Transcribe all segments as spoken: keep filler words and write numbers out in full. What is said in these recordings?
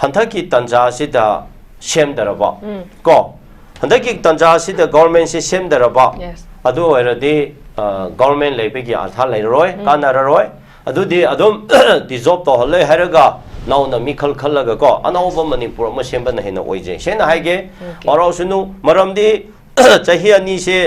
ꯍꯟꯗꯛꯀꯤ ꯇꯥꯟꯖꯥ ꯑꯁꯤꯗ ꯁꯦꯝꯗꯔꯕ ꯀꯣ, ꯍꯟꯗꯛꯀꯤ ꯇꯥꯟꯖꯥ ꯑꯁꯤꯗ ꯒꯣꯔꯃꯦꯟꯁꯤ ꯁꯦꯝꯗꯔꯕ, Yes. ꯑꯗꯨ ꯑꯣꯏꯔꯗꯤ ꯒꯣꯔꯃꯦꯟ ꯂꯩꯕꯒꯤ ꯑꯥꯊꯥ ꯂꯩꯔꯔꯣꯏ, ꯀꯥꯟꯅꯔꯔꯣꯏ꯫ ꯑꯗꯨꯗꯤ ꯑꯗꯨꯝ ꯗꯤꯖꯣꯜꯕ ꯇꯧꯍꯜꯂꯦ ꯍꯥꯏꯔꯒ ꯅꯧꯅ ꯃꯤꯈꯜ ꯈꯜꯂꯒ ꯀꯣ, ꯑꯅꯧꯕ ꯃꯅꯤꯄꯨꯔ ꯑꯃ ꯁꯦꯝꯕꯅ ꯍꯦꯟꯅ ꯑꯣꯏꯖꯩ꯫ ꯁꯦꯡꯅ ꯍꯥꯏꯒꯦ, ꯋꯥꯔꯧꯁꯅꯨ, ꯃꯔꯝꯗꯤ ꯆꯍꯤ ꯑꯅꯤꯁꯦ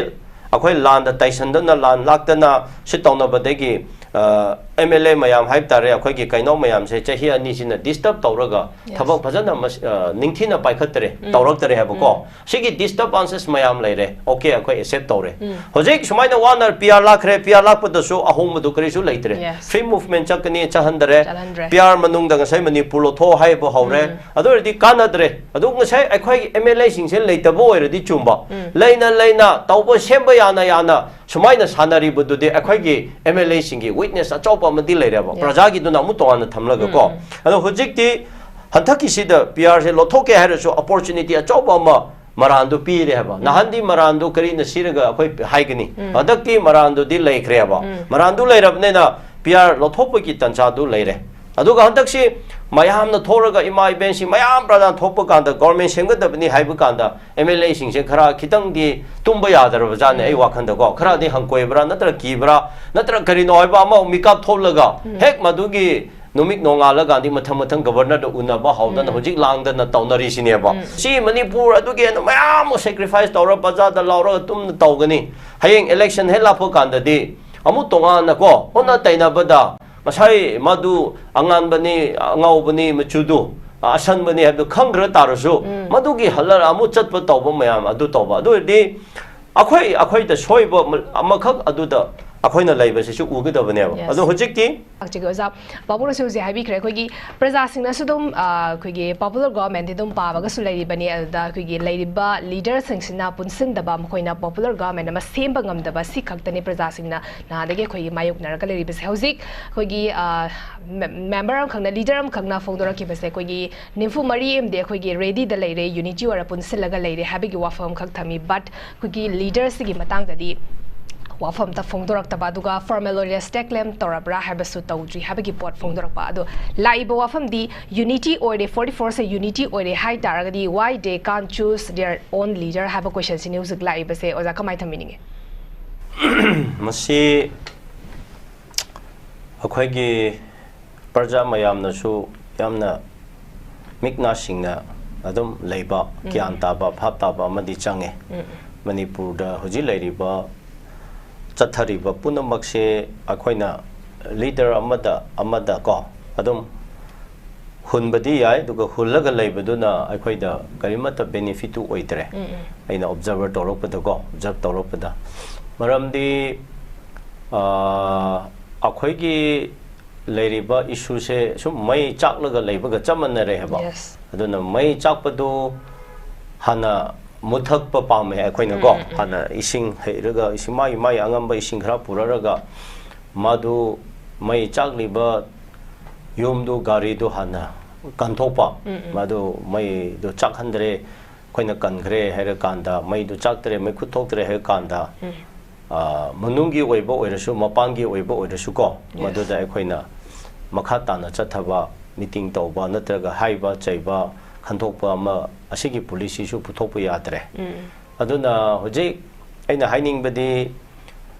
ꯑꯩꯈꯣꯏ ꯂꯥꯟꯗ ꯇꯥꯏꯁꯟꯗꯅ, ꯂꯥꯟ ꯂꯥꯛꯇꯅ ꯁꯤ ꯇꯧꯅꯕꯗꯒꯤ ꯑꯦꯝ ꯑꯦꯜ ꯑꯦ ꯃꯌꯥꯝ ꯍꯥꯏꯕ ꯇꯥꯔꯦ, ꯑꯩꯈꯣꯏꯒꯤ ꯀꯩꯅꯣ ꯃꯌꯥꯝꯁꯦ ꯆꯍꯤ ꯑꯅꯤꯁꯤꯅ ꯗꯤꯁꯇꯔꯕ ꯇꯧꯔꯒ Yes. ꯊꯕꯛ ꯐꯖꯅ ꯃꯁ-, ꯑ, ꯅꯤꯡꯊꯤꯅ ꯄꯥꯏꯈꯠꯇ꯭ꯔꯦ, ꯇꯧꯔꯛꯇ꯭ꯔꯦ ꯍꯥꯏꯕꯀꯣ꯫ ꯁꯤꯒꯤ ꯗꯤꯁꯇꯔꯕꯦꯟꯁꯦꯁ ꯃꯌꯥꯝ ꯂꯩꯔꯦ꯫ ꯑꯣꯀꯦ, ꯑꯩꯈꯣꯏ ꯑꯦꯛꯁꯦꯞ ꯇꯧꯔꯦ꯫ ꯍꯧꯖꯤꯛ ꯁꯨꯃꯥꯏꯅ ꯋꯥꯅ ꯄꯤ ꯑꯥꯔ ꯂꯥꯛꯈ꯭ꯔꯦ, ꯄꯤ ꯑꯥꯔ ꯂꯥꯛꯄꯗꯁꯨ ꯑꯍꯣꯡꯕꯗꯨ ꯀꯔꯤꯁꯨ ꯂꯩꯇ꯭ꯔꯦ꯫ Yes. ꯐ꯭ꯔꯤ ꯃꯨꯚꯃꯦꯟ ꯆꯠꯀꯅꯤ, ꯆꯠꯍꯟꯗꯔꯦ꯫ ꯆꯠꯍꯟꯗ꯭ꯔꯦ꯫ ꯄꯤ ꯑꯥꯔ ꯃꯅꯨꯡꯗ ꯉꯁꯥꯏ ꯃꯅꯤꯄꯨꯔ ꯂꯧꯊꯣꯛꯑꯣ ꯍꯥꯏꯕ ꯍꯧꯔꯦ꯫ ꯑꯗꯨ ꯑꯣꯏꯔꯗꯤ ꯀꯥꯟꯅꯗ꯭ꯔꯦ꯫ ꯑꯗꯨ ꯉꯁꯥꯏ ꯑꯩꯈꯣꯏꯒꯤ ꯑꯦꯝ ꯑꯦꯜ ꯑꯦꯁꯤꯡꯁꯦ ꯂꯩꯇꯕ ꯑꯣꯏꯔꯗꯤ ꯆꯨꯝꯕ꯫ ꯂꯩꯅ ꯂꯩꯅ ꯇꯧꯕ, ꯁꯦꯝꯕ ꯌꯥꯅ ꯌꯥꯅ ꯁꯨꯃꯥꯏꯅ ꯁꯥꯟꯅꯔꯤꯕꯗꯨꯗꯤ ꯑꯩꯈꯣꯏꯒꯤ ꯑꯦꯝ ꯑꯦꯜ ꯑꯦꯁꯤꯡꯒꯤ ꯋꯤꯛꯅꯦꯁ ꯑꯆꯧꯕ ꯑꯃꯗꯤ ꯂꯩꯔꯦꯕ꯫ Yes. ꯄ꯭ꯔꯖꯥꯒꯤꯗꯨꯅ ꯑꯃꯨꯛ ꯇꯣꯉꯥꯟꯅ ꯊꯝꯂꯒꯀꯣ꯫ ꯑꯗꯣ ꯍꯧꯖꯤꯛꯇꯤ ꯍꯟꯗꯛꯀꯤꯁꯤꯗ ꯄꯤ ꯑꯥꯔꯁꯦ ꯂꯧꯊꯣꯛꯀꯦ ꯍꯥꯏꯔꯁꯨ ꯑꯣꯄꯣꯔꯆꯨꯅꯤꯇꯤ ꯑꯆꯧꯕ ꯑꯃ ꯃꯔꯥꯟꯗꯨ ꯄꯤꯔꯦ ꯍꯥꯏꯕ꯫ ꯅꯍꯥꯟꯗꯤ ꯃꯔꯥꯟꯗꯨ ꯀꯔꯤꯅ ꯁꯤꯔꯒ ꯑꯩꯈꯣꯏ ꯍꯥꯏꯒꯅꯤ? ꯍꯟꯗꯛꯇꯤ ꯃꯔꯥꯟꯗꯨꯗꯤ ꯂꯩꯈ꯭ꯔꯦꯕ꯫ ꯃꯔꯥꯟꯗꯨ ꯂꯩꯔꯕꯅꯤꯅ ꯄꯤ ꯑꯥꯔ ꯂꯧꯊꯣꯛꯄꯒꯤ ꯇꯥꯟꯖꯥꯗꯨ ꯂꯩꯔꯦ꯫ ꯑꯗꯨꯒ ꯍꯟꯗꯛꯁꯤ ꯃꯌꯥꯝꯅ ꯊꯣꯛꯂꯒ, ꯏꯃꯥ ꯏꯕꯦꯟꯁꯤ ꯃꯌꯥꯝ ꯄ꯭ꯔꯖꯥ ꯊꯣꯛꯄ ꯀꯥꯟꯗ, ꯒꯣꯔꯃꯦꯟ ꯁꯦꯝꯒꯗꯕꯅꯤ ꯍꯥꯏꯕ ꯀꯥꯟꯗ ꯑꯦꯝ ꯑꯦꯜ ꯑꯦꯁꯤꯡꯁꯦ ꯈꯔ ꯈꯤꯇꯪꯗꯤ ꯇꯨꯝꯕ ꯌꯥꯗ꯭ꯔꯕ ꯖꯥꯠꯅꯦ ꯑꯩ ꯋꯥꯈꯟꯗꯀꯣ꯫ ꯈꯔꯗꯤ ꯍꯪꯀꯣꯏꯕ꯭ꯔꯥ, ꯅꯠꯇ꯭ꯔ ꯀꯤꯕ꯭ꯔꯥ, ꯅꯠꯇ꯭ꯔ ꯀꯔꯤꯅꯣ ꯍꯥꯏꯕ ꯑꯃ ꯃꯤꯀꯞ ꯊꯣꯛꯂꯒ ꯍꯦꯛ ꯃꯗꯨꯒꯤ ꯅꯨꯃꯤꯠ ꯅꯣꯡꯉꯥꯜꯂꯀꯥꯟꯗꯤ ꯃꯊꯪ ꯃꯊꯪ ꯒꯕꯔꯅꯔꯗ ꯎꯅꯕ ꯍꯧꯗꯅ ꯍꯧꯖꯤꯛ ꯂꯥꯡꯗꯅ ꯇꯧꯅꯔꯤꯁꯤꯅꯦꯕ꯫ ꯁꯤ ꯃꯅꯤꯄꯨꯔ ꯑꯗꯨꯒꯤ ꯍꯦꯟꯅ ꯃꯌꯥꯝ ꯑꯃ ꯁꯦꯀ꯭ꯔꯤꯐꯥꯏꯁ ꯇꯧꯔ ꯕꯖꯥꯔꯗ ꯂꯥꯎꯔꯒ ꯇꯨꯝꯅ ꯇꯧꯒꯅꯤ꯫ ꯍꯌꯦꯡ ꯏꯂꯦꯛꯁꯟ ꯍꯦꯛ ꯂꯥꯛꯄ ꯀꯥꯟꯗꯗꯤ ꯑꯃꯨꯛ ꯇꯣꯉꯥꯟꯅ ꯀꯣ, ꯑꯣꯟꯅ ꯇꯩꯅꯕꯗ ꯉꯁꯥꯏ ꯃꯗꯨ ꯑꯉꯥꯟꯕꯅꯤ, ꯑꯉꯧꯕꯅꯤ, ꯃꯆꯨꯗꯨ ꯑꯁꯟꯕꯅꯤ ꯍꯥꯏꯕꯗꯨ ꯈꯪꯈ꯭ꯔ ꯇꯥꯔꯁꯨ, ꯃꯗꯨꯒꯤ ꯍꯜꯂꯔ ꯑꯃꯨꯛ ꯆꯠꯄ ꯇꯧꯕ ꯃꯌꯥꯝ ꯑꯗꯨ ꯇꯧꯕ꯫ ꯑꯗꯨ ꯑꯣꯏꯔꯗꯤ ꯑꯩꯈꯣꯏ, ꯑꯩꯈꯣꯏꯗ ꯁꯣꯏꯕ ꯑꯃ-, ꯑꯃꯈꯛ ꯑꯗꯨꯗ ꯑꯩꯈꯣꯏꯅ ꯂꯩꯕꯁꯤꯁꯨ ꯎꯒꯗꯕꯅꯦꯕ꯫ Yes. ꯑꯗꯣ ꯍꯧꯖꯤꯛꯇꯤ ꯂꯥꯛꯆꯒꯦ ꯑꯣꯖꯥ꯫ ꯕꯥꯕꯨꯅꯁꯨ ꯍꯧꯖꯤꯛ ꯍꯥꯏꯕꯤꯈ꯭ꯔꯦ, ꯑꯩꯈꯣꯏꯒꯤ ꯄ꯭ꯔꯖꯥꯁꯤꯡꯅꯁꯨ ꯑꯗꯨꯝ, ꯑ, ꯑꯩꯈꯣꯏꯒꯤ ꯄꯣꯄꯨꯂꯔ ꯒꯣꯚꯔꯟꯃꯦꯟꯠꯇꯤ ꯑꯗꯨꯝ ꯄꯥꯝꯃꯒꯁꯨ ꯂꯩꯔꯤꯕꯅꯤ꯫ ꯑꯗꯨꯗ ꯑꯩꯈꯣꯏꯒꯤ ꯂꯩꯔꯤꯕ ꯂꯤꯗꯔꯁꯤꯡꯁꯤꯅ ꯄꯨꯟꯁꯤꯟꯗꯕ, ꯃꯈꯣꯏꯅ ꯄꯣꯄꯨꯂꯔ ꯒꯣꯚꯔꯟꯃꯦꯟꯠ ꯑꯃ ꯁꯦꯝꯕ ꯉꯝꯗꯕ, ꯁꯤ ꯈꯛꯇꯅꯤ ꯄ꯭ꯔꯖꯥꯁꯤꯡꯅ ꯅꯍꯥꯟꯗꯒꯤ ꯑꯩꯈꯣꯏꯒꯤ ꯃꯥꯌꯣꯛꯅꯔꯒ ꯂꯩꯔꯤꯕꯁꯦ꯫ ꯍꯧꯖꯤꯛ ꯑꯩꯈꯣꯏꯒꯤ, ꯑ, ꯃꯦ-, ꯃꯦꯝꯕꯔ ꯑꯃꯈꯛꯅ, ꯂꯤꯗꯔ ꯑꯃꯈꯛꯅ ꯐꯣꯡꯗꯣꯔꯛꯈꯤꯕꯁꯦ, ꯑꯩꯈꯣꯏꯒꯤ ꯅꯤꯐꯨ ꯃꯔꯤ ꯑꯃꯗꯤ ꯑꯩꯈꯣꯏꯒꯤ ꯔꯦꯗꯤꯗ ꯂꯩꯔꯦ, ꯌꯨꯅꯤꯇꯤ ꯑꯣꯏꯔ ꯄꯨꯟꯁꯤꯜꯂꯒ ꯂꯩꯔꯦ ꯍꯥꯏꯕꯒꯤ ꯋꯥꯐꯝ ꯑꯃꯈꯛ ꯊꯝꯃꯤ꯫ But ꯑꯩꯈꯣꯏꯒꯤ ꯂꯤꯗꯔꯁꯤꯒꯤ ꯃꯇꯥꯡꯗꯗꯤ ꯋꯥꯐꯝꯇ ꯐꯣꯡꯗꯣꯔꯛꯇꯕ, ꯑꯗꯨꯒ formally statement ꯇꯧꯔꯕ꯭ꯔꯥ ꯍꯥꯏꯕꯁꯨ ꯇꯧꯗ꯭ꯔꯤ ꯍꯥꯏꯕꯒꯤ ꯄꯣꯠ ꯐꯣꯡꯗꯣꯔꯛꯄ꯫ ꯑꯗꯣ ꯂꯥꯛꯏꯕ ꯋꯥꯐꯝꯗꯤ unity ꯑꯣꯏꯔꯦ, forty four ꯁꯦ unity ꯑꯣꯏꯔꯦ ꯍꯥꯏ ꯇꯥꯔꯒꯗꯤ, why they can't choose their own leader ꯍꯥꯏꯕ question ꯁꯤꯅꯤ ꯍꯧꯖꯤꯛ ꯂꯥꯛꯏꯕꯁꯦ꯫ ꯑꯣꯖꯥ, ꯀꯃꯥꯏꯅ ꯊꯝꯕꯤꯅꯤꯡꯉꯤ? ꯃꯁꯤ ꯑꯩꯈꯣꯏꯒꯤ ꯄ꯭ꯔꯖꯥ ꯃꯌꯥꯝꯅꯁꯨ ꯌꯥꯝꯅ ꯃꯤꯠ ꯅꯥ ꯁꯤꯡꯅ ꯑꯗꯨꯝ ꯂꯩꯕ, ꯒ꯭ꯌꯥꯟ ꯇꯥꯕ, ꯚꯥꯞ ꯇꯥꯕ ꯑꯃꯗꯤ ꯆꯪꯉꯦ꯫ ꯃꯅꯤꯄꯨꯔꯗ ꯍꯧꯖꯤꯛ ꯂꯩꯔꯤꯕ ꯆꯠꯊꯔꯤꯕ ꯄꯨꯝꯅꯃꯛꯁꯦ ꯑꯩꯈꯣꯏꯅ leader ꯑꯃꯗ ꯑꯃꯗ ꯀꯣ ꯑꯗꯨꯝ ꯍꯨꯟꯕꯗꯤ ꯌꯥꯏ, ꯑꯗꯨꯒ ꯍꯨꯜꯂꯒ ꯂꯩꯕꯗꯨꯅ ꯑꯩꯈꯣꯏꯗ ꯀꯔꯤꯃꯠꯇ benefit ꯇꯨ ꯑꯣꯏꯗ꯭ꯔꯦ꯫ ꯑꯩꯅ observe ꯇꯧꯔꯛꯄꯗꯀꯣ, observe ꯇꯧꯔꯛꯄꯗ, ꯃꯔꯝꯗꯤ ꯑꯥ, ꯑꯩꯈꯣꯏꯒꯤ ꯂꯩꯔꯤꯕ issue ꯁꯦ ꯁꯨꯝ ꯃꯩ ꯆꯥꯛꯂꯒ ꯂꯩꯕꯒ ꯆꯞ ꯃꯥꯟꯅꯔꯦ ꯍꯥꯏꯕ꯫ Yes. ꯑꯗꯨꯅ ꯃꯩ ꯆꯥꯛꯄꯗꯨ ꯍꯥꯟꯅ ꯃꯨꯊꯠꯄ ꯄꯥꯝꯃꯦ ꯑꯩꯈꯣꯏꯅꯀꯣ꯫ ꯍꯥꯟꯅ ꯏꯁꯤꯡ ꯍꯩꯔꯒ, ꯏꯁꯤꯡ, ꯃꯥꯒꯤ ꯃꯥꯒꯤ ꯑꯉꯝꯕ ꯏꯁꯤꯡ ꯈꯔ ꯄꯨꯔꯛꯑꯒ ꯃꯗꯨ ꯃꯩ ꯆꯥꯛꯂꯤꯕ ꯌꯨꯝꯗꯨ, ꯒꯥꯔꯤꯗꯨ ꯍꯥꯟꯅ ꯀꯟꯊꯣꯛꯄ꯫ ꯃꯗꯨ ꯃꯩꯗꯨ ꯆꯥꯛꯍꯟꯗ꯭ꯔꯦ, ꯑꯩꯈꯣꯏꯅ ꯀꯟꯈ꯭ꯔꯦ ꯍꯥꯏꯔꯀꯥꯟꯗ, ꯃꯩꯗꯨ ꯆꯥꯛꯇ꯭ꯔꯦ, ꯃꯩꯈꯨ ꯊꯣꯛꯇ꯭ꯔꯦ ꯍꯥꯏꯔꯀꯥꯟꯗ, ꯑ, ꯃꯅꯨꯡꯒꯤ ꯑꯣꯏꯕ ꯑꯣꯏꯔꯁꯨ, ꯃꯄꯥꯟꯒꯤ ꯑꯣꯏꯕ ꯑꯣꯏꯔꯁꯨ ꯀꯣ, ꯃꯗꯨꯗ ꯑꯩꯈꯣꯏꯅ ꯃꯈꯥ ꯇꯥꯅ ꯆꯠꯊꯕ, meeting ꯇꯧꯕ ꯅꯠꯇ꯭ꯔꯒ ꯍꯥꯏꯕ ꯆꯩꯕ, ꯈꯟꯊꯣꯛꯄ ꯑꯃ, ꯑꯁꯤꯒꯤ policy ꯁꯨ ꯄꯨꯊꯣꯛꯄ ꯌꯥꯗ꯭ꯔꯦ꯫ ꯑꯗꯨꯅ ꯍꯧꯖꯤꯛ ꯑꯩꯅ ꯍꯥꯏꯅꯤꯡꯕꯗꯤ,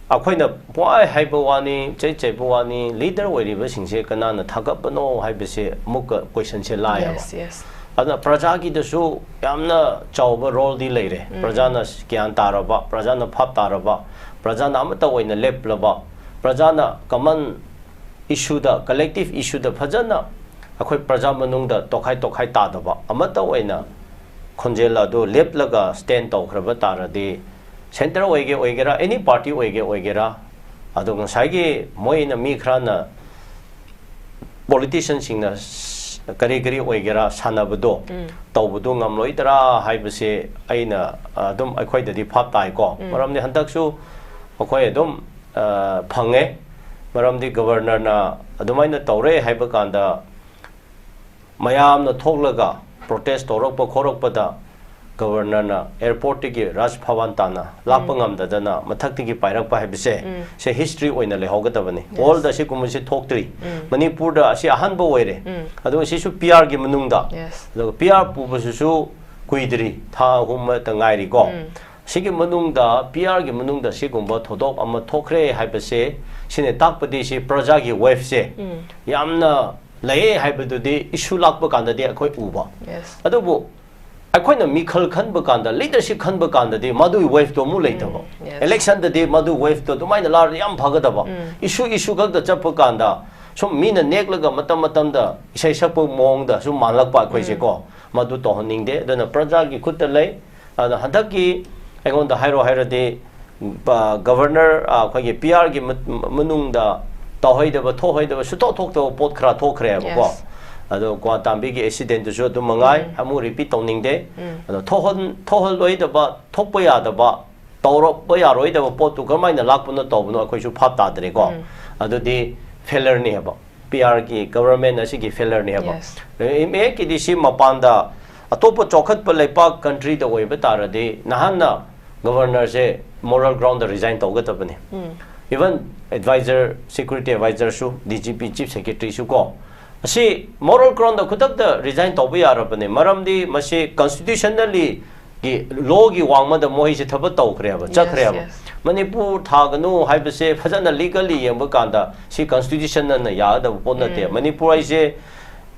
ꯑꯩꯈꯣꯏꯅ ꯄꯨꯡꯍꯥꯏ ꯍꯥꯏꯕ ꯋꯥꯅꯤ, ꯆꯩ ꯆꯩꯕ ꯋꯥꯅꯤ, leader ꯑꯣꯏꯔꯤꯕꯁꯤꯡꯁꯦ ꯀꯅꯥꯅ ꯊꯥꯒꯠꯄꯅꯣ ꯍꯥꯏꯕꯁꯦ ꯑꯃꯨꯛꯀ question ꯁꯦ ꯂꯥꯛꯑꯦꯕ꯫ Yes, yes. ꯑꯗꯨꯅ ꯄ꯭ꯔꯖꯥꯒꯤꯗꯁꯨ ꯌꯥꯝꯅ ꯆꯥꯎꯕ role ꯗꯤ ꯂꯩꯔꯦ꯫ ꯄ꯭ꯔꯖꯥꯅ ꯒ꯭ꯌꯥꯟ ꯇꯥꯔꯕ, ꯄ꯭ꯔꯖꯥꯅ ꯚꯥꯞ ꯇꯥꯔꯕ, ꯄ꯭ꯔꯖꯥꯅ ꯑꯃꯠꯇ ꯑꯣꯏꯅ ꯂꯦꯞꯂꯕ, ꯄ꯭ꯔꯖꯥꯅ common issue ꯗ, collective issue ꯗ ꯐꯖꯅ ꯑꯩꯈꯣꯏ ꯄ꯭ꯔꯖꯥ ꯃꯅꯨꯡꯗ ꯇꯣꯈꯥꯏ ꯇꯣꯈꯥꯏ ꯇꯥꯗꯕ, ꯑꯃꯠꯇ ꯑꯣꯏꯅ ꯈꯣꯟꯖꯦꯜ ꯑꯗꯨ ꯂꯦꯞꯂꯒ stand ꯇꯧꯈ꯭ꯔꯕ ꯇꯥꯔꯗꯤ, centre ꯑꯣꯏꯒꯦ ꯑꯣꯏꯒꯦꯔꯥ, any party ꯑꯣꯏꯒꯦ ꯑꯣꯏꯒꯦꯔꯥ, ꯑꯗꯣ ꯉꯁꯥꯏꯒꯤ ꯃꯣꯏꯅ, ꯃꯤ ꯈꯔꯅ, politician ꯁꯤꯡꯅ ꯀꯔꯤ ꯀꯔꯤ ꯑꯣꯏꯒꯦꯔꯥ ꯁꯥꯟꯅꯕꯗꯣ ꯇꯧꯕꯗꯣ ꯉꯝꯂꯣꯏꯗ꯭ꯔꯥ ꯍꯥꯏꯕꯁꯦ ꯑꯩꯅ ꯑꯗꯨꯝ, ꯑꯩꯈꯣꯏꯗꯗꯤ ꯚꯥꯞ ꯇꯥꯏꯀꯣ꯫ ꯃꯔꯝꯗꯤ ꯍꯟꯗꯛꯁꯨ ꯑꯩꯈꯣꯏ ꯑꯗꯨꯝ, ꯑ, ꯐꯪꯉꯦ꯫ ꯃꯔꯝꯗꯤ Governor ꯅ ꯑꯗꯨꯃꯥꯏꯅ ꯇꯧꯔꯦ ꯍꯥꯏꯕ ꯀꯥꯟꯗ ꯃꯌꯥꯝꯅ ꯊꯣꯛꯂꯒ protest ꯇꯧꯔꯛꯄ ꯈꯣꯠꯂꯛꯄꯗ ꯒꯕꯔꯅꯔꯅ ꯑꯦꯌꯔꯄꯣꯔꯠꯇꯒꯤ ꯔꯥꯖ ꯚꯋꯟ ꯇꯥꯟꯅ ꯂꯥꯛꯄ ꯉꯝꯗꯗꯅ ꯃꯊꯛꯇꯒꯤ ꯄꯥꯏꯔꯛꯄ ꯍꯥꯏꯕꯁꯦ, ꯁꯦ ꯍꯤꯁꯇ꯭ꯔꯤ ꯑꯣꯏꯅ ꯂꯩꯍꯧꯒꯗꯕꯅꯤ꯫ ꯋꯥꯔꯜꯗ ꯑꯁꯤꯒꯨꯝꯕꯁꯤ ꯊꯣꯛꯇ꯭ꯔꯤ꯫ ꯃꯅꯤꯄꯨꯔꯗ ꯑꯁꯤ ꯑꯍꯥꯟꯕ ꯑꯣꯏꯔꯦ꯫ ꯑꯗꯨꯒ ꯁꯤꯁꯨ ꯄꯤ ꯑꯥꯔꯒꯤ ꯃꯅꯨꯡꯗ꯫ Yes. ꯑꯗꯨꯒ ꯄꯤ ꯑꯥꯔ ꯄꯨꯕꯁꯤꯁꯨ ꯀꯨꯏꯗ꯭ꯔꯤ, ꯊꯥ ꯑꯍꯨꯝ ꯑꯃꯇ ꯉꯥꯏꯔꯤꯀꯣ꯫ ꯁꯤꯒꯤ ꯃꯅꯨꯡꯗ, ꯄꯤ ꯑꯥꯔꯒꯤ ꯃꯅꯨꯡꯗ ꯁꯤꯒꯨꯝꯕ ꯊꯧꯗꯣꯛ ꯑꯃ ꯊꯣꯛꯈ꯭ꯔꯦ ꯍꯥꯏꯕꯁꯦ, ꯁꯤꯅ ꯇꯥꯛꯄꯗꯤ ꯁꯤ ꯄ꯭ꯔꯖꯥꯒꯤ ꯋꯦꯚꯁꯦ ꯌꯥꯝꯅ ꯂꯩꯌꯦ ꯍꯥꯏꯕꯗꯨꯗꯤ ꯏꯁꯨ ꯂꯥꯛꯄ ꯀꯥꯟꯗꯗꯤ ꯑꯩꯈꯣꯏ ꯎꯕ꯫ Yes. ꯑꯗꯨꯕꯨ ꯑꯩꯈꯣꯏꯅ ꯃꯤꯈꯜ ꯈꯟꯕ ꯀꯥꯟꯗ, ꯂꯤꯗꯔꯁꯤꯞ ꯈꯟꯕ ꯀꯥꯟꯗꯗꯤ ꯃꯗꯨꯒꯤ ꯋꯦꯚꯇꯣ ꯑꯃꯨꯛ ꯂꯩꯇꯕ꯫ Yes. ꯏꯂꯦꯛꯁꯟꯗꯗꯤ ꯃꯗꯨ ꯋꯦꯚꯇꯣ ꯑꯗꯨꯃꯥꯏꯅ ꯂꯥꯛꯔꯗꯤ ꯌꯥꯝ ꯐꯒꯗꯕ꯫ ꯏꯁꯨ ꯏꯁꯨ ꯈꯛꯇ ꯆꯠꯄ ꯀꯥꯟꯗ ꯁꯨꯝ ꯃꯤꯅ ꯅꯦꯛꯂꯒ ꯃꯇꯝ ꯃꯇꯝꯗ ꯏꯁꯩ ꯁꯛꯄ ꯃꯑꯣꯡꯗ ꯁꯨꯝ ꯃꯥꯜꯂꯛꯄ ꯑꯩꯈꯣꯏꯁꯦꯀꯣ, ꯃꯗꯨ ꯇꯧꯍꯟꯅꯤꯡꯗꯦ꯫ ꯑꯗꯨꯅ ꯄ꯭ꯔꯖꯥꯒꯤ ꯈꯨꯠꯇ ꯂꯩ꯫ ꯑꯗꯨꯅ ꯍꯟꯗꯛꯀꯤ ꯑꯩꯉꯣꯟꯗ ꯍꯥꯏꯔꯣ ꯍꯥꯏꯔꯗꯤ, ꯄ-, ꯒꯕꯔꯅꯔ, ꯑ, ꯑꯩꯈꯣꯏꯒꯤ ꯄꯤ ꯑꯥꯔꯒꯤ ꯃ-, ꯃꯅꯨꯡꯗ ꯇꯧꯍꯩꯗꯕ, ꯊꯣꯛꯍꯩꯗꯕ, ꯁꯨꯇꯧ ꯊꯣꯛꯇꯕ ꯄꯣꯠ ꯈꯔ ꯊꯣꯛꯈ꯭ꯔꯦꯕꯀꯣ꯫ Yes. ꯑꯗꯣ ꯀ꯭ꯋꯥ ꯇꯥꯝꯕꯤꯒꯤ ꯑꯦꯛꯁꯤꯗꯦꯟꯠꯇꯨꯁꯨ ꯑꯗꯨꯝ ꯃꯉꯥꯏ, ꯑꯃꯨꯛ ꯔꯤꯄꯤꯠ ꯇꯧꯅꯤꯡꯗꯦ꯫ ꯑꯗꯣ ꯊꯣꯛꯍꯟ-, ꯊꯣꯛꯍꯜꯂꯣꯏꯗꯕ, ꯊꯣꯛꯄ ꯌꯥꯗꯕ, ꯇꯧꯔꯛꯄ ꯌꯥꯔꯣꯏꯗꯕ ꯄꯣꯠꯇꯨ ꯀꯔꯝꯍꯥꯏꯅ ꯂꯥꯛꯄꯅꯣ ꯇꯧꯕꯅꯣ ꯑꯩꯈꯣꯏꯁꯨ ꯚꯥꯞ ꯇꯥꯗ꯭ꯔꯦꯀꯣ꯫ ꯑꯗꯨꯗꯤ ꯐꯦꯂꯔꯅꯤ ꯍꯥꯏꯕ꯫ ꯄꯤ ꯑꯥꯔꯒꯤ ꯒꯕꯔꯃꯦꯟ ꯑꯁꯤꯒꯤ ꯐꯦꯂꯔꯅꯤ ꯍꯥꯏꯕ꯫ Yes. ꯃꯍꯦꯛꯀꯤꯗꯤ ꯁꯤ ꯃꯄꯥꯟꯗ ꯑꯇꯣꯞꯄ ꯆꯥꯎꯈꯠꯄ ꯂꯩꯄꯥꯛ ꯀꯟꯇ꯭ꯔꯤꯗ ꯑꯣꯏꯕ ꯇꯥꯔꯗꯤ ꯅꯍꯥꯟꯅ ꯒꯕꯔꯅꯔꯁꯦ ꯃꯣꯔꯦꯜ ꯒ꯭ꯔꯥꯎꯟꯗ ꯔꯤꯖꯥꯏꯟ ꯇꯧꯒꯗꯕꯅꯤ꯫ Even advisor, security advisorꯁꯨ, D G P, chief ꯁꯦꯀ꯭ꯔꯦꯇꯔꯤꯁꯨ ꯀꯣ, ꯑꯁꯤ ꯃꯣꯔꯦꯜ ꯒ꯭ꯔꯥꯎꯟꯗ ꯈꯨꯗꯛꯇ ꯔꯤꯖꯥꯏꯟ ꯇꯧꯕ ꯌꯥꯔꯕꯅꯤ꯫ ꯃꯔꯝꯗꯤ ꯃꯁꯤ ꯀꯟꯁꯇꯤꯇ꯭ꯌꯨꯁꯟꯅꯦꯜꯂꯤ ꯒꯤ ꯂꯣꯒꯤ ꯋꯥꯡꯃꯗ ꯃꯣꯏꯁꯦ ꯊꯕꯛ ꯇꯧꯈ꯭ꯔꯦꯕ, Yes, ꯆꯠꯈ꯭ꯔꯦꯕ꯫ yes. ꯃꯅꯤꯄꯨꯔ ꯊꯥꯒꯅꯨ ꯍꯥꯏꯕꯁꯦ ꯐꯖꯅ ꯂꯤꯒꯜꯂꯤ ꯌꯦꯡꯕ ꯀꯥꯟꯗ ꯁꯤ ꯀꯟꯁꯇꯤꯇ꯭ꯌꯨꯁꯟꯅ ꯌꯥꯒꯗꯕ ꯄꯣꯠ ꯅꯠꯇꯦ꯫ ꯃꯅꯤꯄꯨꯔ ꯍꯥꯏꯁꯦ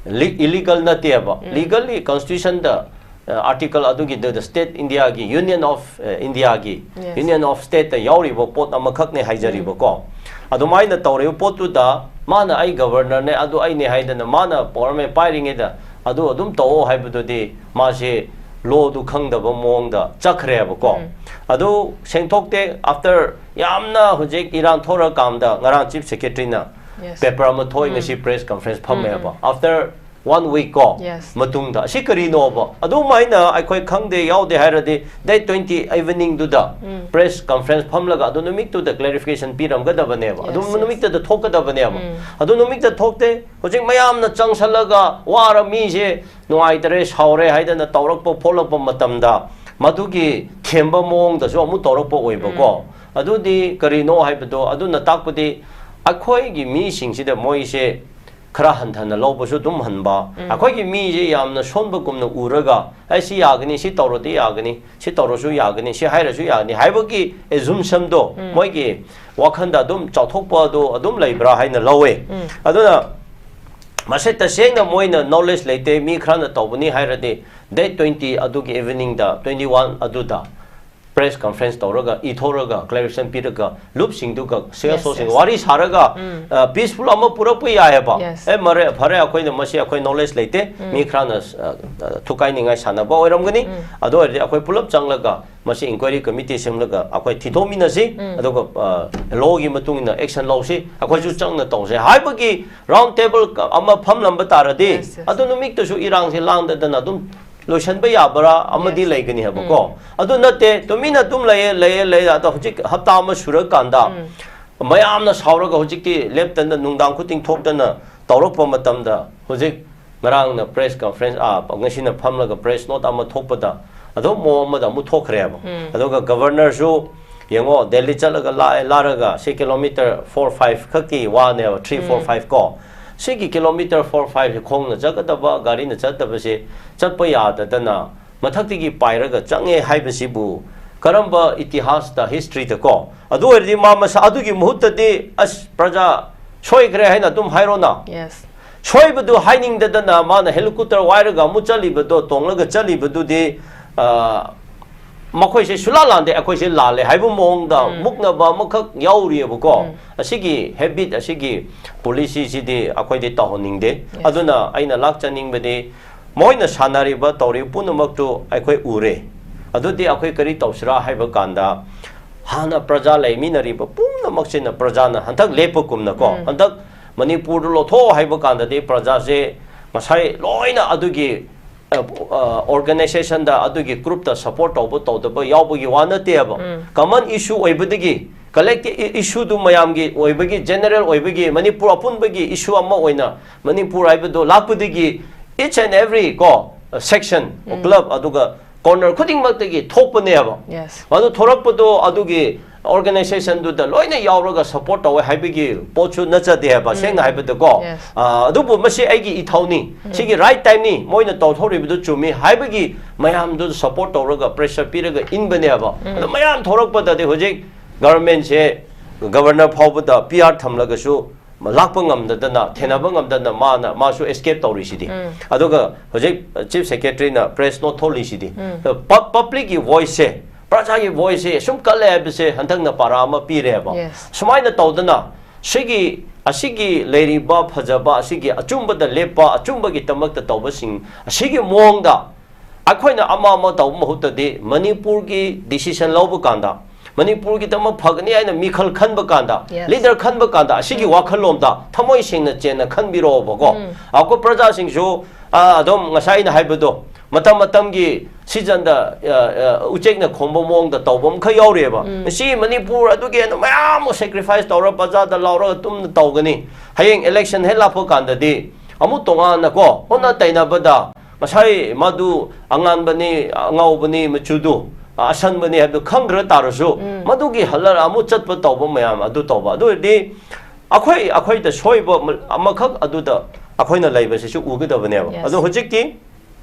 ꯏꯂꯤꯒꯜ ꯅꯠꯇꯦꯕ꯫ ꯂꯤꯒꯜꯂꯤ ꯀꯟꯁꯇꯤꯇ꯭ꯌꯨꯁꯟꯗ, ꯑ, ꯑꯥꯔꯇꯤꯀꯜ ꯑꯗꯨꯒꯤꯗꯨꯗ ꯁ꯭ꯇꯦꯠ ꯏꯟꯗꯤꯌꯥꯒꯤ, ꯌꯨꯅꯤꯌꯟ ꯑꯣꯐ, ꯑ, ꯏꯟꯗꯤꯌꯥꯒꯤ, Yes. ꯌꯨꯅꯤꯌꯟ ꯑꯣꯐ ꯁ꯭ꯇꯦꯠꯇ ꯌꯥꯎꯔꯤꯕ ꯄꯣꯠ ꯑꯃꯈꯛꯅꯦ ꯍꯥꯏꯖꯔꯤꯕꯀꯣ꯫ ꯑꯗꯨꯃꯥꯏꯅ ꯇꯧꯔꯤꯕ ꯄꯣꯠꯇꯨꯗ ꯃꯥꯅ "ꯑꯩ ꯒꯕꯔꯅꯔꯅꯦ, ꯑꯗꯨ ꯑꯩꯅꯦ" ꯍꯥꯏꯗꯅ ꯃꯥꯅ ꯄꯥꯋꯔ ꯄꯥꯏꯔꯤꯉꯩꯗ ꯑꯗꯨ ꯑꯗꯨꯝ ꯇꯧꯑꯣ ꯍꯥꯏꯕꯗꯨꯗꯤ ꯃꯥꯁꯦ ꯂꯣꯗꯨ ꯈꯪꯗꯕ ꯃꯑꯣꯡꯗ ꯆꯠꯈ꯭ꯔꯦꯕꯀꯣ꯫ ꯑꯗꯨ ꯁꯦꯡꯊꯣꯛꯇꯦ꯫ ꯑꯥꯐꯇꯔ ꯌꯥꯝꯅ ꯍꯧꯖꯤꯛ ꯏꯔꯥꯡ ꯊꯣꯔꯀꯥꯟꯗ ꯉꯔꯥꯡ ꯆꯤꯐ ꯁꯦꯀ꯭ꯔꯦꯇꯔꯤꯅ Yes. One week ꯀꯣ Yes. ꯃꯇꯨꯡꯗ ꯑꯁꯤ ꯀꯔꯤꯅꯣꯕ? ꯑꯗꯨꯃꯥꯏꯅ ꯑꯩꯈꯣꯏ ꯈꯪꯗꯦ ꯌꯥꯎꯗꯦ ꯍꯥꯏꯔꯗꯤ date twenty evening ꯗꯨꯗ press conference ꯐꯝꯂꯒ ꯑꯗꯨ ꯅꯨꯃꯤꯠꯇꯨꯗ clarification ꯄꯤꯔꯝꯒꯗꯕꯅꯦꯕ꯫ ꯑꯗꯨ Yes, yes. ꯅꯨꯃꯤꯠꯇꯨꯗ ꯊꯣꯛꯀꯗꯕꯅꯦꯕ꯫ ꯑꯗꯨ ꯅꯨꯃꯤꯠꯇ ꯊꯣꯛꯇꯦ꯫ ꯍꯧꯖꯤꯛ ꯃꯌꯥꯝꯅ ꯆꯪꯁꯜꯂꯒ ꯋꯥꯔ ꯃꯤꯁꯦ ꯅꯨꯡꯉꯥꯏꯇꯔꯦ ꯁꯥꯎꯔꯦ ꯍꯥꯏꯗꯅ ꯇꯧꯔꯛꯄ ꯈꯣꯠꯂꯛꯄ ꯃꯇꯝꯗ ꯃꯗꯨꯒꯤ ꯊꯦꯝꯕ ꯃꯑꯣꯡꯗꯁꯨ ꯑꯃꯨꯛ ꯇꯧꯔꯛꯄ ꯑꯣꯏꯕꯀꯣ꯫ ꯑꯗꯨꯗꯤ ꯀꯔꯤꯅꯣ ꯍꯥꯏꯕꯗꯣ ꯑꯗꯨꯅ ꯇꯥꯛꯄꯗꯤ ꯑꯩꯈꯣꯏꯒꯤ ꯃꯤꯁꯤꯡꯁꯤꯗ ꯃꯣꯏꯁꯦ ꯈꯔ ꯍꯟꯊꯅ ꯂꯧꯕꯁꯨ ꯑꯗꯨꯝ ꯍꯟꯕ꯫ ꯑꯩꯈꯣꯏꯒꯤ ꯃꯤꯁꯦ ꯌꯥꯝꯅ ꯁꯣꯟꯕꯒꯨꯝꯅ ꯎꯔꯒ ꯑꯩ ꯁꯤ ꯌꯥꯒꯅꯤ, ꯁꯤ ꯇꯧꯔꯗꯤ ꯌꯥꯒꯅꯤ, ꯁꯤ ꯇꯧꯔꯁꯨ ꯌꯥꯒꯅꯤ, ꯁꯤ ꯍꯥꯏꯔꯁꯨ ꯌꯥꯒꯅꯤ ꯍꯥꯏꯕꯒꯤ assumption ꯗꯣ ꯃꯣꯏꯒꯤ ꯋꯥꯈꯟꯗ ꯑꯗꯨꯝ ꯆꯥꯎꯊꯣꯛꯄ ꯑꯗꯨ ꯑꯗꯨꯝ ꯂꯩꯕ꯭ꯔꯥ ꯍꯥꯏꯅ ꯂꯧꯋꯦ꯫ ꯑꯗꯨꯅ ꯃꯁꯤ ꯇꯁꯦꯡꯅ ꯃꯣꯏꯅ knowledge ꯂꯩꯇꯦ, ꯃꯤ ꯈꯔꯅ ꯇꯧꯕꯅꯤ ꯍꯥꯏꯔꯗꯤ date twenty ꯑꯗꯨꯒꯤ evening ꯗ, twenty one ꯑꯗꯨꯗ press conference ꯇꯧꯔꯒ ꯏꯊꯣꯛꯔꯒ clarification ꯄꯤꯔꯒ ꯂꯨꯞꯁꯤꯡꯗꯨꯒ Yes, ꯁꯤꯡ yes. ꯋꯥꯔꯤ ꯁꯥꯔꯒ peaceful ꯑꯃ ꯄꯨꯔꯛꯄ ꯌꯥꯏꯑꯕ꯫ Yes. ꯑꯦ ꯃꯔꯦ ꯐꯔꯦ, ꯑꯩꯈꯣꯏꯅ ꯃꯁꯤ ꯑꯩꯈꯣꯏ knowledge ꯂꯩꯇꯦ, ꯃꯤ ꯈꯔꯅ ꯑ, ꯑ, ꯊꯨꯀꯥꯏꯅꯤꯡꯉꯥꯏ ꯁꯥꯟꯅꯕ ꯑꯣꯏꯔꯝꯒꯅꯤ꯫ ꯑꯗꯨ ꯑꯣꯏꯔꯗꯤ ꯑꯩꯈꯣꯏ ꯄꯨꯂꯞ ꯆꯪꯂꯒ ꯃꯁꯤ inquiry committee ꯁꯦꯝꯂꯒ ꯑꯩꯈꯣꯏ ꯊꯤꯗꯣꯛꯃꯤꯟꯅꯁꯤ꯫ ꯑꯗꯨꯒ law ꯒꯤ ꯃꯇꯨꯡ ꯏꯟꯅ action ꯂꯧꯁꯤ, ꯑꯩꯈꯣꯏꯁꯨ ꯆꯪꯅ ꯇꯧꯁꯦ ꯍꯥꯏꯕꯒꯤ round table ꯑꯃ ꯐꯝꯂꯝꯕ ꯇꯥꯔꯗꯤ Yes, yes. ꯑꯗꯨ ꯅꯨꯃꯤꯠꯇꯨꯁꯨ ꯏꯔꯥꯡꯁꯦ ꯂꯥꯡꯗꯗꯅ ꯑꯗꯨꯝ ꯂꯣꯏꯁꯟꯕ ꯌꯥꯕ꯭ꯔꯥ ꯑꯃꯗꯤ Yes. ꯂꯩꯒꯅꯤ ꯍꯥꯏꯕꯀꯣ꯫ ꯑꯗꯨ ꯅꯠꯇꯦ, ꯇꯨꯃꯤꯟꯅ ꯑꯗꯨꯝ ꯂꯩꯌꯦ ꯂꯩꯌꯦ ꯂꯩꯌꯦ꯫ ꯑꯗꯣ ꯍꯧꯖꯤꯛ ꯍꯞꯇꯥ ꯑꯃ ꯁꯨꯔꯀꯥꯟꯗ ꯃꯌꯥꯝꯅ ꯁꯥꯎꯔꯒ ꯍꯧꯖꯤꯛꯇꯤ ꯂꯦꯞꯇꯅ ꯅꯨꯡꯗꯥꯡ ꯈꯨꯗꯤꯡ ꯊꯣꯛꯇꯅ ꯇꯧꯔꯛꯄ ꯃꯇꯝꯗ ꯍꯧꯖꯤꯛ ꯉꯔꯥꯡꯅ press conference, ꯑꯥ, ꯉꯁꯤꯅ ꯐꯝꯂꯒ press note ꯑꯃ ꯊꯣꯛꯄꯗ ꯑꯗꯨꯝ ꯃꯑꯣꯡ ꯑꯃꯗ ꯑꯃꯨꯛ ꯊꯣꯛꯈ꯭ꯔꯦꯕ꯫ ꯑꯗꯨꯒ governor ꯁꯨ ꯌꯦꯡꯉꯣ, ꯗꯦꯜꯂꯤ ꯆꯠꯂꯒ ꯂꯥꯛꯑꯦ, ꯂꯥꯔꯒ ꯁꯤ kilometre four five ꯈꯛꯀꯤ ꯋꯥꯅꯦꯕ, three four five ꯀꯣ꯫ ꯁꯤꯒꯤ kilometre four five ꯁꯦ ꯈꯣꯡꯅ ꯆꯠꯀꯗꯕ, ꯒꯥꯔꯤꯅ ꯆꯠꯇꯕꯁꯦ ꯆꯠꯄ ꯌꯥꯗꯗꯅ ꯃꯊꯛꯇꯒꯤ ꯄꯥꯏꯔꯒ ꯆꯪꯉꯦ ꯍꯥꯏꯕꯁꯤꯕꯨ ꯀꯔꯝꯕ ꯏꯇꯤꯍꯥꯁꯇ, history ꯗꯀꯣ? ꯑꯗꯨ ꯑꯣꯏꯔꯗꯤ ꯃꯥ ꯃꯁꯥ ꯑꯗꯨꯒꯤ ꯃꯍꯨꯠꯇꯗꯤ ꯑꯁ ꯄ꯭ꯔꯖꯥ ꯁꯣꯏꯈ꯭ꯔꯦ ꯍꯥꯏꯅ ꯑꯗꯨꯝ ꯍꯥꯏꯔꯣꯅ꯫ Yes. ꯁꯣꯏꯕꯗꯨ ꯍꯥꯏꯅꯤꯡꯗꯗꯅ ꯃꯥꯅ helicopter ꯋꯥꯏꯔꯒ ꯑꯃꯨꯛ ꯆꯠꯂꯤꯕꯗꯣ, ꯇꯣꯡꯂꯒ ꯆꯠꯂꯤꯕꯗꯨꯗꯤ, ꯑ, ꯃꯈꯣꯏꯁꯦ ꯁꯨꯂꯥ ꯂꯥꯟꯗꯦ, ꯑꯩꯈꯣꯏꯁꯦ ꯂꯥꯜꯂꯦ ꯍꯥꯏꯕ ꯃꯑꯣꯡꯗ ꯃꯨꯛꯅꯕ ꯑꯃꯈꯛ ꯌꯥꯎꯔꯤꯑꯕꯀꯣ꯫ ꯑꯁꯤꯒꯤ habit, ꯑꯁꯤꯒꯤ policy ꯁꯤꯗꯤ ꯑꯩꯈꯣꯏꯗꯤ ꯇꯧꯍꯟꯅꯤꯡꯗꯦ꯫ ꯑꯗꯨꯅ ꯑꯩꯅ ꯂꯥꯛꯆꯅꯤꯡꯕꯗꯤ ꯃꯣꯏꯅ ꯁꯥꯟꯅꯔꯤꯕ, ꯇꯧꯔꯤꯕ ꯄꯨꯝꯅꯃꯛꯇꯨ ꯑꯩꯈꯣꯏ ꯎꯔꯦ꯫ ꯑꯗꯨꯗꯤ ꯑꯩꯈꯣꯏ ꯀꯔꯤ ꯇꯧꯁꯤꯔꯥ ꯍꯥꯏꯕ ꯀꯥꯟꯗ, ꯍꯥꯟꯅ ꯄ꯭ꯔꯖꯥ ꯂꯩꯃꯤꯟꯅꯔꯤꯕ ꯄꯨꯝꯅꯃꯛꯁꯤꯅ ꯄ꯭ꯔꯖꯥꯅ ꯍꯟꯗꯛ ꯂꯦꯞꯄꯒꯨꯝꯅꯀꯣ, ꯍꯟꯗꯛ ꯃꯅꯤꯄꯨꯔꯗꯨ ꯂꯧꯊꯣꯛꯑꯣ ꯍꯥꯏꯕ ꯀꯥꯟꯗꯗꯤ ꯄ꯭ꯔꯖꯥꯁꯦ ꯉꯁꯥꯏ ꯂꯣꯏꯅ ꯑꯗꯨꯒꯤ ꯑꯣꯔꯒꯅꯥꯏꯖꯦꯁꯟꯗ, ꯑꯗꯨꯒꯤ ꯒ꯭ꯔꯨꯞꯇ ꯁꯄꯣꯔꯠ ꯇꯧꯕ ꯇꯧꯗꯕ ꯌꯥꯎꯕꯒꯤ ꯋꯥ ꯅꯠꯇꯦꯕ꯫ ꯀꯃꯟ ꯏꯁꯨ ꯑꯣꯏꯕꯗꯒꯤ, ꯀꯂꯦꯛꯇꯤꯚ ꯏꯁꯨꯗꯨ ꯃꯌꯥꯝꯒꯤ ꯑꯣꯏꯕꯒꯤ, ꯖꯦꯅꯔꯦꯜ ꯑꯣꯏꯕꯒꯤ, ꯃꯅꯤꯄꯨꯔ ꯑꯄꯨꯟꯕꯒꯤ ꯏꯁꯨ ꯑꯃ ꯑꯣꯏꯅ ꯃꯅꯤꯄꯨꯔ ꯍꯥꯏꯕꯗꯣ ꯂꯥꯛꯄꯗꯒꯤ, each and every ꯀꯣ, ꯁꯦꯛꯁꯟ, ꯀ꯭ꯂꯕ, ꯑꯗꯨꯒ ꯀꯣꯔꯅꯔ ꯈꯨꯗꯤꯡꯃꯛꯇꯒꯤ ꯊꯣꯛꯄꯅꯦꯕ꯫ Yes. ꯑꯗꯨ ꯊꯣꯔꯛꯄꯗꯣ ꯑꯗꯨꯒꯤ ꯑꯣꯔꯒꯅꯥꯏꯖꯦꯁꯟꯗꯨꯗ ꯂꯣꯏꯅ ꯌꯥꯎꯔꯒ ꯁꯄꯣꯔꯠ ꯇꯧꯋꯦ ꯍꯥꯏꯕꯒꯤ ꯄꯣꯠꯁꯨ ꯅꯠꯆꯗꯦ ꯍꯥꯏꯕ, ꯁꯦꯡꯅ ꯍꯥꯏꯕꯗꯀꯣ꯫ Yes. ꯑꯥ, ꯑꯗꯨꯕꯨ ꯃꯁꯤ ꯑꯩꯒꯤ ꯏꯊꯧꯅꯤ, ꯁꯤꯒꯤ ꯔꯥꯏꯠ ꯇꯥꯏꯝꯅꯤ, ꯃꯣꯏꯅ ꯇꯧꯊꯣꯔꯤꯕꯗꯨ ꯆꯨꯝꯃꯤ ꯍꯥꯏꯕꯒꯤ ꯃꯌꯥꯝꯗꯨ ꯁꯄꯣꯔꯠ ꯇꯧꯔꯒ, ꯄ꯭ꯔꯦꯁꯔ ꯄꯤꯔꯒ ꯏꯟꯕꯅꯦꯕ꯫ ꯑꯗꯣ ꯃꯌꯥꯝ ꯊꯣꯔꯛꯄꯗꯗꯤ ꯍꯧꯖꯤꯛ ꯒꯚꯔꯟꯃꯦꯟꯁꯦ, ꯒꯚꯔꯅꯔ ꯐꯥꯎꯕꯗ ꯄꯤ ꯑꯥꯔ ꯊꯝꯂꯒꯁꯨ ꯂꯥꯛꯄ ꯉꯝꯗꯗꯅ, ꯊꯦꯡꯅꯕ ꯉꯝꯗꯗꯅ ꯃꯥꯅ, ꯃꯥꯁꯨ ꯑꯦꯁꯀꯦꯞ ꯇꯧꯔꯤꯁꯤꯗꯤ꯫ ꯑꯗꯨꯒ ꯍꯧꯖꯤꯛ ꯆꯤꯐ ꯁꯦꯀ꯭ꯔꯦꯇꯔꯤꯅ ꯄ꯭ꯔꯦꯁ ꯅꯣꯠ ꯊꯣꯛꯂꯤꯁꯤꯗꯤ꯫ ꯄꯕ꯭ꯂꯤꯛꯀꯤ ꯚꯣꯏꯁꯁꯦ, ꯄ꯭ꯔꯖꯥꯒꯤ ꯚꯣꯏꯁꯁꯦ ꯁꯨꯝ ꯀꯜꯂꯦ ꯍꯥꯏꯕꯁꯦ ꯍꯟꯗꯛꯅ ꯄꯥꯔꯥ ꯑꯃ ꯄꯤꯔꯦꯕ꯫ Yes. ꯁꯨꯃꯥꯏꯅ ꯇꯧꯗꯅ ꯁꯤꯒꯤ, ꯑꯁꯤꯒꯤ ꯂꯩꯔꯤꯕ ꯐꯖꯕ, ꯑꯁꯤꯒꯤ ꯑꯆꯨꯝꯕꯗ ꯂꯦꯞꯄ, ꯑꯆꯨꯝꯕꯒꯤꯗꯃꯛꯇ ꯇꯧꯕꯁꯤꯡ ꯑꯁꯤꯒꯤ ꯃꯑꯣꯡꯗ ꯑꯩꯈꯣꯏꯅ ꯑꯃ ꯑꯃ ꯇꯧꯕ ꯃꯍꯨꯠꯇꯗꯤ, ꯃꯅꯤꯄꯨꯔꯒꯤ ꯗꯤꯁꯤꯖꯟ ꯂꯧꯕ ꯀꯥꯟꯗ, ꯃꯅꯤꯄꯨꯔꯒꯤꯗꯃꯛ ꯐꯒꯅꯤ ꯍꯥꯏꯅ ꯃꯤꯈꯜ ꯈꯟꯕ ꯀꯥꯟꯗ, Yes. ꯂꯤꯗꯔ ꯈꯟꯕ ꯀꯥꯟꯗ, ꯑꯁꯤꯒꯤ ꯋꯥꯈꯜꯂꯣꯝꯗ ꯊꯃꯣꯏ ꯁꯦꯡꯅ ꯆꯦꯟꯅ ꯈꯟꯕꯤꯔꯛꯑꯣꯕꯀꯣ꯫ ꯑꯩꯈꯣꯏ ꯄ꯭ꯔꯖꯥꯁꯤꯡꯁꯨ, ꯑ, ꯑꯗꯨꯝ ꯉꯁꯥꯏ ꯑꯩꯅ ꯍꯥꯏꯕꯗꯣ, ꯃꯇꯝ ꯃꯇꯝꯒꯤ ꯁꯤꯖꯟꯗ, ꯑ, ꯑ, ꯎꯆꯦꯛꯅ ꯈꯣꯡꯕ ꯃꯑꯣꯡꯗ ꯇꯧꯕ ꯑꯃꯈꯛ ꯌꯥꯎꯔꯤꯑꯕ꯫ ꯉꯁꯤ ꯃꯅꯤꯄꯨꯔ ꯑꯗꯨꯒꯤ ꯍꯦꯟꯅ ꯃꯌꯥꯝ ꯑꯃ ꯁꯦꯀ꯭ꯔꯤꯐꯥꯏꯁ ꯇꯧꯔ, ꯕꯖꯥꯔꯗ ꯂꯥꯎꯔꯒ ꯇꯨꯝꯅ ꯇꯧꯒꯅꯤ꯫ ꯍꯌꯦꯡ ꯏꯂꯦꯛꯁꯟ ꯍꯦꯛ ꯂꯥꯛꯄ ꯀꯥꯟꯗꯗꯤ ꯑꯃꯨꯛ ꯇꯣꯉꯥꯟꯅꯀꯣ, ꯑꯣꯟꯅ ꯇꯩꯅꯕꯗ, ꯉꯁꯥꯏ ꯃꯗꯨ ꯑꯉꯥꯟꯕꯅꯤ, ꯑꯉꯧꯕꯅꯤ, ꯃꯆꯨꯗꯨ ꯑꯁꯟꯕꯅꯤ ꯍꯥꯏꯕꯗꯨ ꯈꯪꯈ꯭ꯔ ꯇꯥꯔꯁꯨ, ꯃꯗꯨꯒꯤ ꯍꯜꯂꯔ ꯑꯃꯨꯛ ꯆꯠꯄ ꯇꯧꯕ ꯃꯌꯥꯝ ꯑꯗꯨ ꯇꯧꯕ꯫ ꯑꯗꯨ ꯑꯣꯏꯔꯗꯤ ꯑꯩꯈꯣꯏ, ꯑꯩꯈꯣꯏꯗ ꯁꯣꯏꯕ ꯑꯃꯈꯛ ꯑꯗꯨꯗ ꯑꯩꯈꯣꯏꯅ ꯂꯩꯕꯁꯤꯁꯨ ꯎꯒꯗꯕꯅꯦꯕ꯫ Yes. ꯑꯗꯣ ꯍꯧꯖꯤꯛꯇꯤ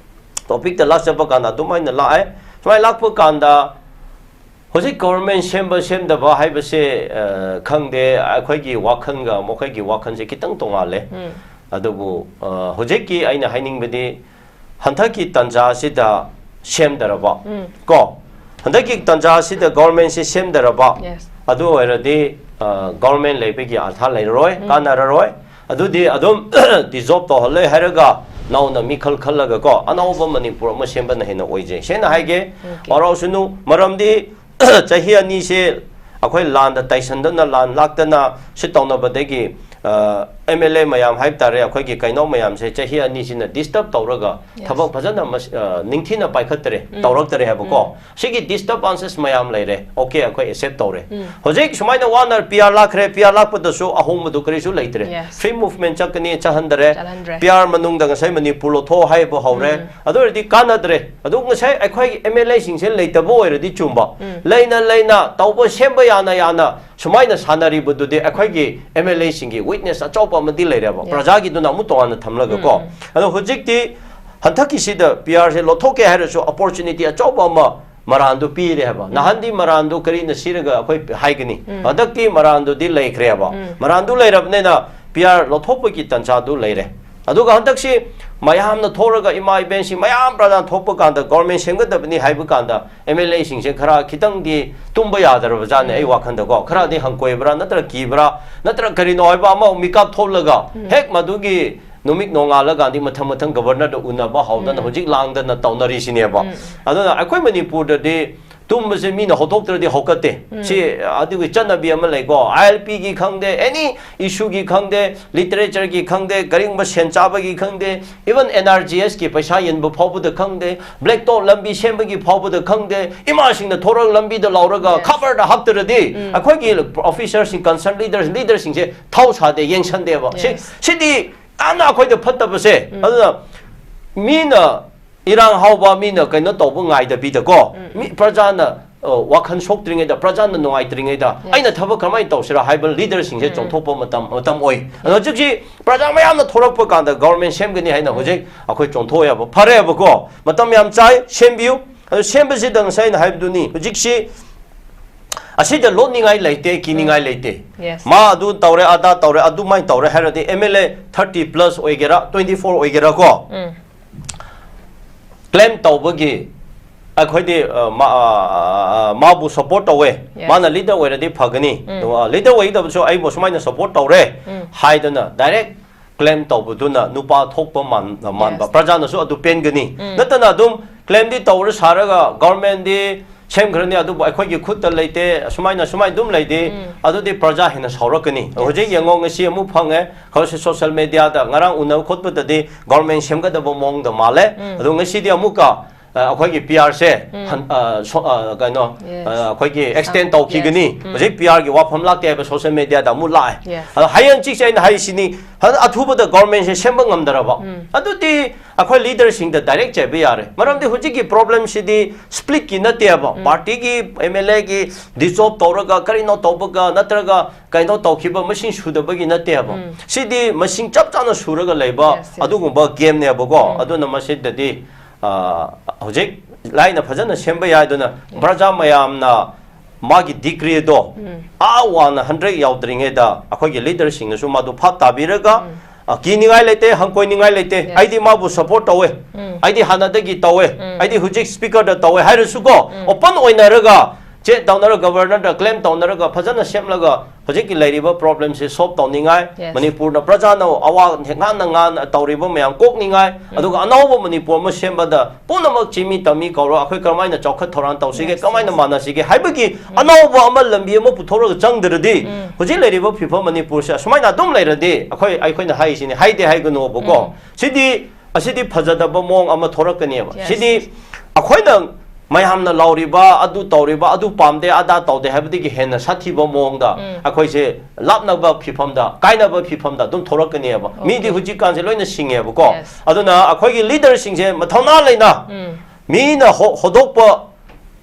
ꯇꯣꯄꯤꯛꯇ ꯂꯥꯛꯆꯕ ꯀꯥꯟꯗ ꯑꯗꯨꯃꯥꯏꯅ ꯂꯥꯛꯑꯦ꯫ ꯁꯨꯃꯥꯏꯅ ꯂꯥꯛꯄ ꯀꯥꯟꯗ ꯍꯧꯖꯤꯛ ꯒꯣꯚꯔꯟꯃꯦꯟ ꯁꯦꯝꯕ ꯁꯦꯝꯗꯕ ꯍꯥꯏꯕꯁꯦ, ꯑ, ꯈꯪꯗꯦ, ꯑꯩꯈꯣꯏꯒꯤ ꯋꯥꯈꯜꯒ ꯃꯈꯣꯏꯒꯤ ꯋꯥꯈꯜꯁꯦ ꯈꯤꯇꯪ ꯇꯣꯡꯉꯥꯜꯂꯦ꯫ ꯑꯗꯨꯕꯨ, ꯑ, ꯍꯧꯖꯤꯛꯀꯤ ꯑꯩꯅ ꯍꯥꯏꯅꯤꯡꯕꯗꯤ, ꯍꯟꯗꯛꯀꯤ ꯇꯥꯟꯖꯥ ꯑꯁꯤꯗ ꯁꯦꯝꯗꯔꯕ, ꯀꯣ, ꯍꯟꯗꯛꯀꯤ ꯇꯥꯟꯖꯥ ꯑꯁꯤꯗ ꯒꯣꯚꯔꯟꯃꯦꯟꯁꯤ ꯁꯦꯝꯗꯔꯕ, Yes. ꯑꯗꯨ ꯑꯣꯏꯔꯗꯤ, ꯑ, ꯒꯣꯚꯔꯟꯃꯦꯟ ꯂꯩꯕꯒꯤ ꯑꯥꯔꯊ ꯂꯩꯔꯔꯣꯏ, ꯀꯥꯟꯅꯔꯔꯣꯏ꯫ ꯑꯗꯨꯗꯤ ꯑꯗꯨꯝ ꯗꯤꯖꯣꯜꯕ ꯇꯧꯍꯜꯂꯦ ꯍꯥꯏꯔꯒ ꯅꯧꯅ ꯃꯤꯈꯜ ꯈꯜꯂꯒ ꯀꯣ, ꯑꯅꯧꯕ ꯃꯅꯤꯄꯨꯔ ꯑꯃ ꯁꯦꯝꯕꯅ ꯍꯦꯟꯅ ꯑꯣꯏꯖꯩ꯫ ꯁꯦꯡꯅ ꯍꯥꯏꯒꯦ, ꯋꯥꯔꯧꯁꯅꯨ, ꯃꯔꯝꯗꯤ ꯆꯍꯤ ꯑꯅꯤꯁꯦ ꯑꯩꯈꯣꯏ ꯂꯥꯟꯗ ꯇꯥꯏꯁꯟꯗꯅ, ꯂꯥꯟ ꯂꯥꯛꯇꯅ ꯁꯤ ꯇꯧꯅꯕꯗꯒꯤ, ꯑ, ꯑꯦꯝ ꯑꯦꯜ ꯑꯦ ꯃꯌꯥꯝ ꯍꯥꯏꯕ ꯇꯥꯔꯦ, ꯑꯩꯈꯣꯏꯒꯤ ꯀꯩꯅꯧ ꯃꯌꯥꯝꯁꯦ ꯆꯍꯤ ꯑꯅꯤꯁꯤꯅ ꯗꯤꯁꯇꯔꯕ ꯇꯧꯔꯒ ꯊꯕꯛ ꯐꯖꯅ ꯃꯁ- ꯑ, ꯅꯤꯡꯊꯤꯅ ꯄꯥꯏꯈꯠꯇꯔꯦ, ꯇꯧꯔꯛꯇꯔꯦ ꯍꯥꯏꯕꯀꯣ꯫ ꯁꯤꯒꯤ ꯗꯤꯁꯇꯔꯕꯦꯟꯁꯦꯁ ꯃꯌꯥꯝ ꯂꯩꯔꯦ꯫ ꯑꯣꯀꯦ, ꯑꯩꯈꯣꯏ ꯑꯦꯛꯁꯦꯞ ꯇꯧꯔꯦ꯫ ꯍꯧꯖꯤꯛ ꯁꯨꯃꯥꯏꯅ ꯋꯥꯅ ꯄꯤ ꯑꯥꯔ ꯂꯥꯛꯈ꯭ꯔꯦ, ꯄꯤ ꯑꯥꯔ ꯂꯥꯛꯄꯗꯁꯨ ꯑꯍꯣꯡꯕꯗꯨ ꯀꯔꯤꯁꯨ ꯂꯩꯇ꯭ꯔꯦ꯫ Yes. ꯐ꯭ꯔꯤ ꯃꯨꯚꯃꯦꯟ ꯆꯠꯀꯅꯤ, ꯆꯠꯍꯟꯗꯔꯦ꯫ ꯆꯠꯍꯟꯗ꯭ꯔꯦ꯫ ꯄꯤ ꯑꯥꯔ ꯃꯅꯨꯡꯗ ꯉꯁꯥꯏ ꯃꯅꯤꯄꯨꯔ ꯂꯧꯊꯣꯛꯑꯣ ꯍꯥꯏꯕ ꯍꯧꯔꯦ꯫ ꯑꯗꯨ ꯑꯣꯏꯔꯗꯤ ꯀꯥꯟꯅꯗ꯭ꯔꯦ꯫ ꯑꯗꯨ ꯉꯁꯥꯏ ꯑꯩꯈꯣꯏꯒꯤ ꯑꯦꯝ ꯑꯦꯜ ꯑꯦꯁꯤꯡꯁꯦ ꯂꯩꯇꯕ ꯑꯣꯏꯔꯗꯤ ꯆꯨꯝꯕ, ꯂꯩꯅ ꯂꯩꯅ ꯇꯧꯕ ꯁꯦꯝꯕ ꯌꯥꯅ ꯌꯥꯅ ꯁꯨꯃꯥꯏꯅ ꯁꯥꯟꯅꯔꯤꯕꯗꯨꯗꯤ ꯑꯩꯈꯣꯏꯒꯤ ꯑꯦꯝ ꯑꯦꯜ ꯑꯦꯁꯤꯡꯒꯤ ꯋꯤꯛꯅꯦꯁ ꯑꯆꯧꯕ ꯑꯃꯗꯤ ꯂꯩꯔꯦꯕ꯫ Yes. ꯄ꯭ꯔꯖꯥꯒꯤꯗꯨꯅ ꯑꯃꯨꯛ ꯇꯣꯉꯥꯟꯅ ꯊꯝꯂꯒꯀꯣ꯫ ꯑꯗꯣ ꯍꯧꯖꯤꯛꯇꯤ ꯍꯟꯗꯛꯀꯤꯁꯤꯗ ꯄꯤ ꯑꯥꯔꯁꯦ ꯂꯧꯊꯣꯛꯀꯦ ꯍꯥꯏꯔꯁꯨ ꯑꯣꯄꯣꯔꯆꯨꯅꯤꯇꯤ ꯑꯆꯧꯕ ꯑꯃ ꯃꯔꯥꯟꯗꯨ ꯄꯤꯔꯦ ꯍꯥꯏꯕ꯫ ꯅꯍꯥꯟꯗꯤ ꯃꯔꯥꯟꯗꯨ ꯀꯔꯤꯅ ꯁꯤꯔꯒ ꯑꯩꯈꯣꯏ ꯍꯥꯏꯒꯅꯤ? ꯍꯟꯗꯛꯇꯤ ꯃꯔꯥꯟꯗꯨꯗꯤ ꯂꯩꯈ꯭ꯔꯦꯕ꯫ ꯃꯔꯥꯟꯗꯨ ꯂꯩꯔꯕꯅꯤꯅ ꯄꯤ ꯑꯥꯔ ꯂꯧꯊꯣꯛꯄꯒꯤ ꯇꯟꯖꯥꯗꯨ ꯂꯩꯔꯦ꯫ ꯑꯗꯨꯒ ꯍꯟꯗꯛꯁꯤ ꯃꯌꯥꯝꯅ ꯊꯣꯛꯂꯒ ꯏꯃꯥ ꯏꯕꯦꯟꯁꯤꯡ ꯃꯌꯥꯝ ꯄ꯭ꯔꯖꯥ ꯊꯣꯛꯄ ꯀꯥꯟꯗ ꯒꯣꯔꯃꯦꯟ ꯁꯦꯝꯒꯗꯕꯅꯤ ꯍꯥꯏꯕ ꯀꯥꯟꯗ ꯑꯦꯝ ꯑꯦꯜ ꯑꯦꯁꯤꯡꯁꯦ ꯈꯔ ꯈꯤꯇꯪꯗꯤ ꯇꯨꯝꯕ ꯌꯥꯗ꯭ꯔꯕ ꯖꯥꯠꯅꯦ ꯑꯩ ꯋꯥꯈꯜꯗꯀꯣ꯫ ꯈꯔꯗꯤ ꯍꯪꯀꯣꯏꯕ꯭ꯔꯥ ꯅꯠꯇ꯭ꯔꯒ ꯀꯤꯕ꯭ꯔꯥ ꯅꯠꯇ꯭ꯔꯒ ꯀꯔꯤꯅꯣ ꯍꯥꯏꯕ ꯑꯃ ꯃꯤꯀꯞ ꯊꯣꯛꯂꯒ ꯍꯦꯛ ꯃꯗꯨꯒꯤ ꯅꯨꯃꯤꯠ ꯅꯣꯡꯉꯥꯜꯂꯀꯥꯟꯗꯤ ꯃꯊꯪ ꯃꯊꯪ ꯒꯕꯔꯅꯔꯗ ꯎꯅꯕ ꯍꯧꯗꯅ ꯍꯧꯖꯤꯛ ꯂꯥꯡꯗꯅ ꯇꯧꯅꯔꯤꯁꯤꯅꯦꯕ꯫ ꯑꯗꯨꯅ ꯑꯩꯈꯣꯏ ꯃꯅꯤꯄꯨꯔꯗꯗꯤ ꯇꯨꯝꯕꯁꯦ ꯃꯤꯅ ꯍꯧꯗꯣꯛꯇ꯭ꯔꯗꯤ ꯍꯧꯒꯠꯇꯦ꯫ ꯁꯤ ꯑꯗꯨꯒꯤ ꯆꯠꯅꯕꯤ ꯑꯃ ꯂꯩꯀꯣ꯫ ꯑꯥꯏ ꯑꯦꯜ ꯄꯤꯒꯤ ꯈꯪꯗꯦ, ꯑꯦꯅꯤ ꯏꯁꯨꯒꯤ ꯈꯪꯗꯦ, ꯂꯤꯇꯔꯦꯆꯔꯒꯤ ꯈꯪꯗꯦ, ꯀꯔꯤꯒꯨꯝꯕ ꯁꯦꯟ ꯆꯥꯕꯒꯤ ꯈꯪꯗꯦ, ꯏꯚꯟ ꯑꯦꯟ ꯑꯥꯔ ꯖꯤ ꯑꯦꯁꯀꯤ ꯄꯩꯁꯥ ꯌꯦꯟꯕ ꯐꯥꯎꯕꯗ ꯈꯪꯗꯦ, ꯕ꯭ꯂꯦꯛ ꯇꯣꯞ ꯂꯝꯕꯤ ꯁꯦꯝꯕꯒꯤ ꯐꯥꯎꯕꯗ ꯈꯪꯗꯦ, ꯏꯃꯥꯁꯤꯡꯅ ꯊꯣꯔꯒ ꯂꯝꯕꯤꯗ ꯂꯥꯎꯔꯒ ꯈꯕꯔꯗ ꯍꯥꯞꯇ꯭ꯔꯗꯤ ꯑꯩꯈꯣꯏꯒꯤ ꯑꯣꯐꯤꯁꯔꯁꯤꯡ, ꯀꯟꯁꯔꯟ ꯂꯤꯗꯔ, ꯂꯤꯗꯔꯁꯤꯡꯁꯦ ꯊꯧ ꯁꯥꯗꯦ, ꯌꯦꯡꯁꯟꯗꯦꯕ꯫ ꯁꯤ, Yes. ꯁꯤꯗꯤ ꯌꯥꯝꯅ ꯑꯩꯈꯣꯏꯗ ꯐꯠꯇꯕꯁꯦ꯫ ꯑꯗꯨꯅ ꯃꯤꯅ ꯏꯔꯥꯡ ꯍꯥꯎꯕ, ꯃꯤꯅ ꯀꯩꯅꯣ ꯇꯧꯕ ꯉꯥꯏꯗꯕꯤꯗꯀꯣ, ꯃꯤ ꯄ꯭ꯔꯖꯥꯅ, ꯑ, ꯋꯥꯈꯜ ꯁꯣꯛꯇ꯭ꯔꯤꯉꯩꯗ, ꯄ꯭ꯔꯖꯥꯅ ꯅꯨꯡꯉꯥꯏꯇ꯭ꯔꯤꯉꯩꯗ Yes. ꯑꯩꯅ ꯊꯕꯛ ꯀꯃꯥꯏꯅ ꯇꯧꯁꯤꯔꯥ ꯍꯥꯏꯕ ꯂꯤꯗꯔꯁꯤꯡꯁꯦ ꯆꯣꯡꯊꯣꯛꯄ ꯃꯇꯝ, ꯃꯇꯝ ꯑꯣꯏ꯫ ꯑꯗꯣ ꯍꯧꯖꯤꯛꯁꯤ ꯄ꯭ꯔꯖꯥ ꯃꯌꯥꯝꯅ ꯊꯣꯛꯂꯛꯄ ꯀꯥꯟꯗ ꯒꯣꯔꯃꯦꯟ ꯁꯦꯝꯒꯅꯤ ꯍꯥꯏꯅ ꯍꯧꯖꯤꯛ ꯑꯩꯈꯣꯏ ꯆꯣꯡꯊꯣꯛꯑꯦꯕ, ꯐꯔꯦꯕꯀꯣ, ꯃꯇꯝ ꯌꯥꯝ ꯆꯥꯏ, ꯁꯦꯝꯕꯤꯌꯨ꯫ ꯑꯗꯨ ꯁꯦꯝꯕꯁꯤꯗ ꯉꯁꯥꯏ ꯑꯩꯅ ꯍꯥꯏꯕꯗꯨꯅꯤ, ꯍꯧꯖꯤꯛꯁꯤ ꯑꯁꯤꯗ ꯂꯣꯠꯅꯤꯡꯉꯥꯏ ꯂꯩꯇꯦ, ꯀꯤꯅꯤꯡꯉꯥꯏ ꯂꯩꯇꯦ꯫ Yes. ꯃꯥ ꯑꯗꯨ ꯇꯧꯔꯦ, ꯑꯗꯥ ꯇꯧꯔꯦ, ꯑꯗꯨꯃꯥꯏꯅ ꯇꯧꯔꯦ ꯍꯥꯏꯔꯗꯤ ꯑꯦꯝ ꯑꯦꯜ ꯑꯦ ꯊꯥꯔꯇꯤ ꯄ꯭ꯂꯁ ꯑꯣꯏꯒꯦꯔꯥ, ꯇ꯭ꯋꯦꯟꯇꯤ ꯐꯣꯔ ꯑꯣꯏꯒꯦꯔꯥ ꯀꯣ, ꯀ꯭ꯂꯦꯝ ꯇꯧꯕꯒꯤ ꯑꯩꯈꯣꯏꯗꯤ, ꯑ, ꯃꯥ-, ꯑ, ꯑ, ꯃꯥꯕꯨ ꯁꯄꯣꯔꯠ ꯇꯧꯋꯦ, Yes. ꯃꯥꯅ ꯂꯤꯗꯔ ꯑꯣꯏꯔꯗꯤ ꯐꯒꯅꯤ, ꯑꯗꯨꯒ ꯂꯤꯗꯔ ꯑꯣꯏꯒꯗꯕꯁꯨ ꯑꯩꯕꯨ ꯁꯨꯃꯥꯏꯅ ꯁꯄꯣꯔꯠ ꯇꯧꯔꯦ ꯍꯥꯏꯗꯅ ꯗꯥꯏꯔꯦꯛ ꯀ꯭ꯂꯦꯝ ꯇꯧꯕꯗꯨꯅ ꯅꯨꯄꯥ ꯊꯣꯛꯄ ꯃꯥꯟ-, ꯃꯥꯟꯕ, Yes. ꯄ꯭ꯔꯖꯥꯅꯁꯨ ꯑꯗꯨ ꯄꯦꯟꯒꯅꯤ꯫ ꯅꯠꯇꯅ ꯑꯗꯨꯝ ꯀ꯭ꯂꯦꯝꯗꯤ ꯇꯧꯔ ꯁꯥꯔꯒ ꯒꯣꯔꯃꯦꯟꯗꯤ ꯁꯦꯝꯈ꯭ꯔꯅꯤ, ꯑꯗꯨꯕꯨ ꯑꯩꯈꯣꯏꯒꯤ ꯈꯨꯠꯇ ꯂꯩꯇꯦ, ꯑꯁꯨꯃꯥꯏꯅ ꯁꯨꯃꯥꯏꯅ ꯑꯗꯨꯝ ꯂꯩꯇꯦ, ꯑꯗꯨꯗꯤ ꯄ꯭ꯔꯖꯥ ꯍꯦꯟꯅ ꯁꯥꯎꯔꯛꯀꯅꯤ꯫ ꯍꯧꯖꯤꯛ ꯌꯦꯡꯉꯣ, ꯉꯁꯤ ꯑꯃꯨꯛ ꯐꯪꯉꯦ, ꯍꯧꯖꯤꯛ ꯁꯣꯁꯤꯌꯦꯜ ꯃꯦꯗꯤꯌꯥꯗ ꯉꯔꯥꯡ ꯎꯅꯕ ꯈꯣꯠꯄꯗꯗꯤ ꯒꯣꯔꯃꯦꯟ ꯁꯦꯝꯒꯗꯕ ꯃꯑꯣꯡꯗ ꯃꯥꯜꯂꯦ꯫ ꯑꯗꯣ ꯉꯁꯤꯗꯤ ꯑꯃꯨꯛꯀ ꯑ, ꯑꯩꯈꯣꯏꯒꯤ ꯄꯤ ꯑꯥꯔꯁꯦ ꯀꯩꯅꯣ, ꯑ, ꯑꯩꯈꯣꯏꯒꯤ ꯑꯦꯛꯁꯇꯦꯟ ꯇꯧꯈꯤꯒꯅꯤ꯫ ꯍꯧꯖꯤꯛ ꯄꯤ ꯑꯥꯔꯒꯤ ꯋꯥꯐꯝ ꯂꯥꯛꯇꯦ ꯍꯥꯏꯕ ꯁꯣꯁꯤꯌꯦꯜ ꯃꯦꯗꯤꯌꯥꯗ ꯑꯃꯨꯛ ꯂꯥꯛꯑꯦ꯫ ꯑꯗꯣ ꯍꯌꯦꯡ ꯆꯤꯛꯁꯦ ꯑꯩꯅ ꯍꯥꯏꯁꯤꯅꯤ, ꯍ-, ꯑꯊꯨꯕꯗ ꯒꯣꯔꯃꯦꯟꯁꯦ ꯁꯦꯝꯕ ꯉꯝꯗ꯭ꯔꯕ, ꯑꯗꯨꯗꯤ ꯑꯩꯈꯣꯏ ꯂꯤꯗꯔꯁꯤꯡꯗ ꯗꯥꯏꯔꯦꯛ ꯆꯩꯕ ꯌꯥꯔꯦ꯫ ꯃꯔꯝꯗꯤ ꯍꯧꯖꯤꯛꯀꯤ ꯄ꯭ꯔꯣꯕ꯭ꯂꯦꯝꯁꯤꯗꯤ ꯁ꯭ꯄ꯭ꯂꯤꯠꯀꯤ ꯅꯠꯇꯦꯕ, ꯄꯥꯔꯇꯤꯒꯤ ꯑꯦꯝ ꯑꯦꯜ ꯑꯦꯒꯤ ꯗꯤꯖꯣꯜꯕ ꯇꯧꯔꯒ ꯀꯔꯤꯅꯣ ꯇꯧꯕꯒ ꯅꯠꯇ꯭ꯔꯒ ꯀꯩꯅꯣ ꯇꯧꯈꯤꯕ ꯃꯁꯤꯡ ꯁꯨꯗꯕꯒꯤ ꯅꯠꯇꯦꯕ꯫ ꯁꯤꯗꯤ ꯃꯁꯤꯡ ꯆꯞ ꯆꯥꯅ ꯁꯨꯔꯒ ꯂꯩꯕ ꯑꯗꯨꯒꯨꯝꯕ ꯒꯦꯝꯅꯦꯕꯀꯣ꯫ ꯑꯗꯨꯅ ꯃꯁꯤꯗꯗꯤ ꯑ, ꯍꯧꯖꯤꯛ ꯂꯥꯏꯅ ꯐꯖꯅ ꯁꯦꯝꯕ ꯌꯥꯏꯗꯨꯅ ꯄ꯭ꯔꯖꯥ ꯃꯌꯥꯝꯅ ꯃꯥꯒꯤ ꯗꯤꯒ꯭ꯔꯤꯗꯣ ꯑꯥ ꯋꯥꯡꯅ ꯍꯟꯗ꯭ꯔꯦꯗ ꯌꯥꯎꯗ꯭ꯔꯤꯉꯩꯗ ꯑꯩꯈꯣꯏꯒꯤ ꯂꯤꯗꯔꯁꯤꯡꯅꯁꯨ ꯃꯥꯗꯨ ꯐꯥꯞ ꯇꯥꯕꯤꯔꯒ, ꯑ, ꯀꯤꯅꯤꯡꯉꯥꯏ ꯂꯩꯇꯦ, ꯍꯪꯀꯣꯏꯅꯤꯡꯉꯥꯏ ꯂꯩꯇꯦ, ꯑꯩꯗꯤ ꯃꯥꯕꯨ ꯁꯞꯄꯣꯔꯠ ꯇꯧꯋꯦ, ꯑꯩꯗꯤ ꯍꯥꯟꯅꯗꯒꯤ ꯇꯧꯋꯦ, ꯑꯩꯗꯤ ꯍꯧꯖꯤꯛ ꯁ꯭ꯄꯤꯀꯔꯗ ꯇꯧꯋꯦ ꯍꯥꯏꯔꯁꯨꯀꯣ, ꯑꯣꯄꯟ ꯑꯣꯏꯅꯔꯒ ꯆꯦꯠ ꯇꯧꯅꯔꯒ ꯒꯕꯔꯅꯔꯗ ꯀ꯭ꯂꯦꯝ ꯇꯧꯅꯔꯒ ꯐꯖꯅ ꯁꯦꯝꯂꯒ ꯍꯧꯖꯤꯛꯀꯤ ꯂꯩꯔꯤꯕ ꯄ꯭ꯔꯣꯕ꯭ꯂꯦꯝꯁꯤ ꯁꯣꯜꯕ ꯇꯧꯅꯤꯡꯉꯥꯏ, ꯃꯅꯤꯄꯨꯔꯗ ꯄ꯭ꯔꯖꯥꯅ ꯑꯋꯥ ꯉꯥꯡꯅ ꯉꯥꯡꯅ ꯇꯧꯔꯤꯕ ꯃꯌꯥꯝ ꯀꯣꯛꯅꯤꯡꯉꯥꯏ, ꯑꯗꯨꯒ ꯑꯅꯧꯕ ꯃꯅꯤꯄꯨꯔ ꯑꯃ ꯁꯦꯝꯕꯗ ꯄꯨꯝꯅꯃꯛ ꯆꯤꯃꯤ ꯇꯝꯃꯤ ꯀꯧꯔꯣ, ꯑꯩꯈꯣꯏ ꯀꯔꯝꯍꯥꯏꯅ ꯆꯥꯎꯈꯠ ꯊꯧꯔꯥꯡ ꯇꯧꯁꯤꯒꯦ, ꯀꯃꯥꯏꯅ ꯃꯥꯟꯅꯁꯤꯒꯦ ꯍꯥꯏꯕꯒꯤ ꯑꯅꯧꯕ ꯑꯃ ꯂꯝꯕꯤ ꯑꯃ ꯄꯨꯊꯣꯛꯂꯒ ꯆꯪꯗ꯭ꯔꯗꯤ ꯍꯧꯖꯤꯛ ꯂꯩꯔꯤꯕ ꯐꯤꯕꯝ ꯃꯅꯤꯄꯨꯔꯁꯦ ꯑꯁꯨꯃꯥꯏꯅ ꯑꯗꯨꯝ ꯂꯩꯔꯗꯤ ꯑꯩꯈꯣꯏ, ꯑꯩꯈꯣꯏꯅ ꯍꯥꯏꯁꯤꯅꯤ, ꯍꯥꯏꯗꯦ ꯍꯥꯏꯒꯅꯣꯕꯀꯣ꯫ ꯁꯤꯗꯤ, ꯑꯁꯤꯗꯤ ꯐꯖꯗꯕ ꯃꯑꯣꯡ ꯑꯃ ꯊꯣꯔꯛꯀꯅꯦꯕ꯫ ꯁꯤꯗꯤ ꯑꯩꯈꯣꯏꯅ ꯃꯌꯥꯝꯅ ꯂꯥꯎꯔꯤꯕ, ꯑꯗꯨ ꯇꯧꯔꯤꯕ, ꯑꯗꯨ ꯄꯥꯝꯗꯦ, ꯑꯗꯥ ꯇꯧꯗꯦ ꯍꯥꯏꯕꯗꯒꯤ ꯍꯦꯟꯅ ꯁꯥꯊꯤꯕ ꯃꯑꯣꯡꯗ ꯑꯩꯈꯣꯏꯁꯦ ꯂꯥꯞꯅꯕ ꯐꯤꯐꯝꯗ, ꯀꯥꯏꯅꯕ ꯐꯤꯐꯝꯗ ꯑꯗꯨꯝ ꯊꯣꯔꯛꯀꯅꯦꯕ꯫ ꯃꯤꯗꯤ ꯍꯧꯖꯤꯛꯀꯥꯟꯁꯦ ꯂꯣꯏꯅ ꯁꯤꯡꯉꯦꯕꯀꯣ꯫ ꯑꯗꯨꯅ ꯑꯩꯈꯣꯏꯒꯤ ꯂꯤꯗꯔꯁꯤꯡꯁꯦ ꯃꯊꯧꯅꯥ ꯂꯩꯅ ꯃꯤꯅ ꯍꯣ-, ꯍꯧꯗꯣꯛꯄ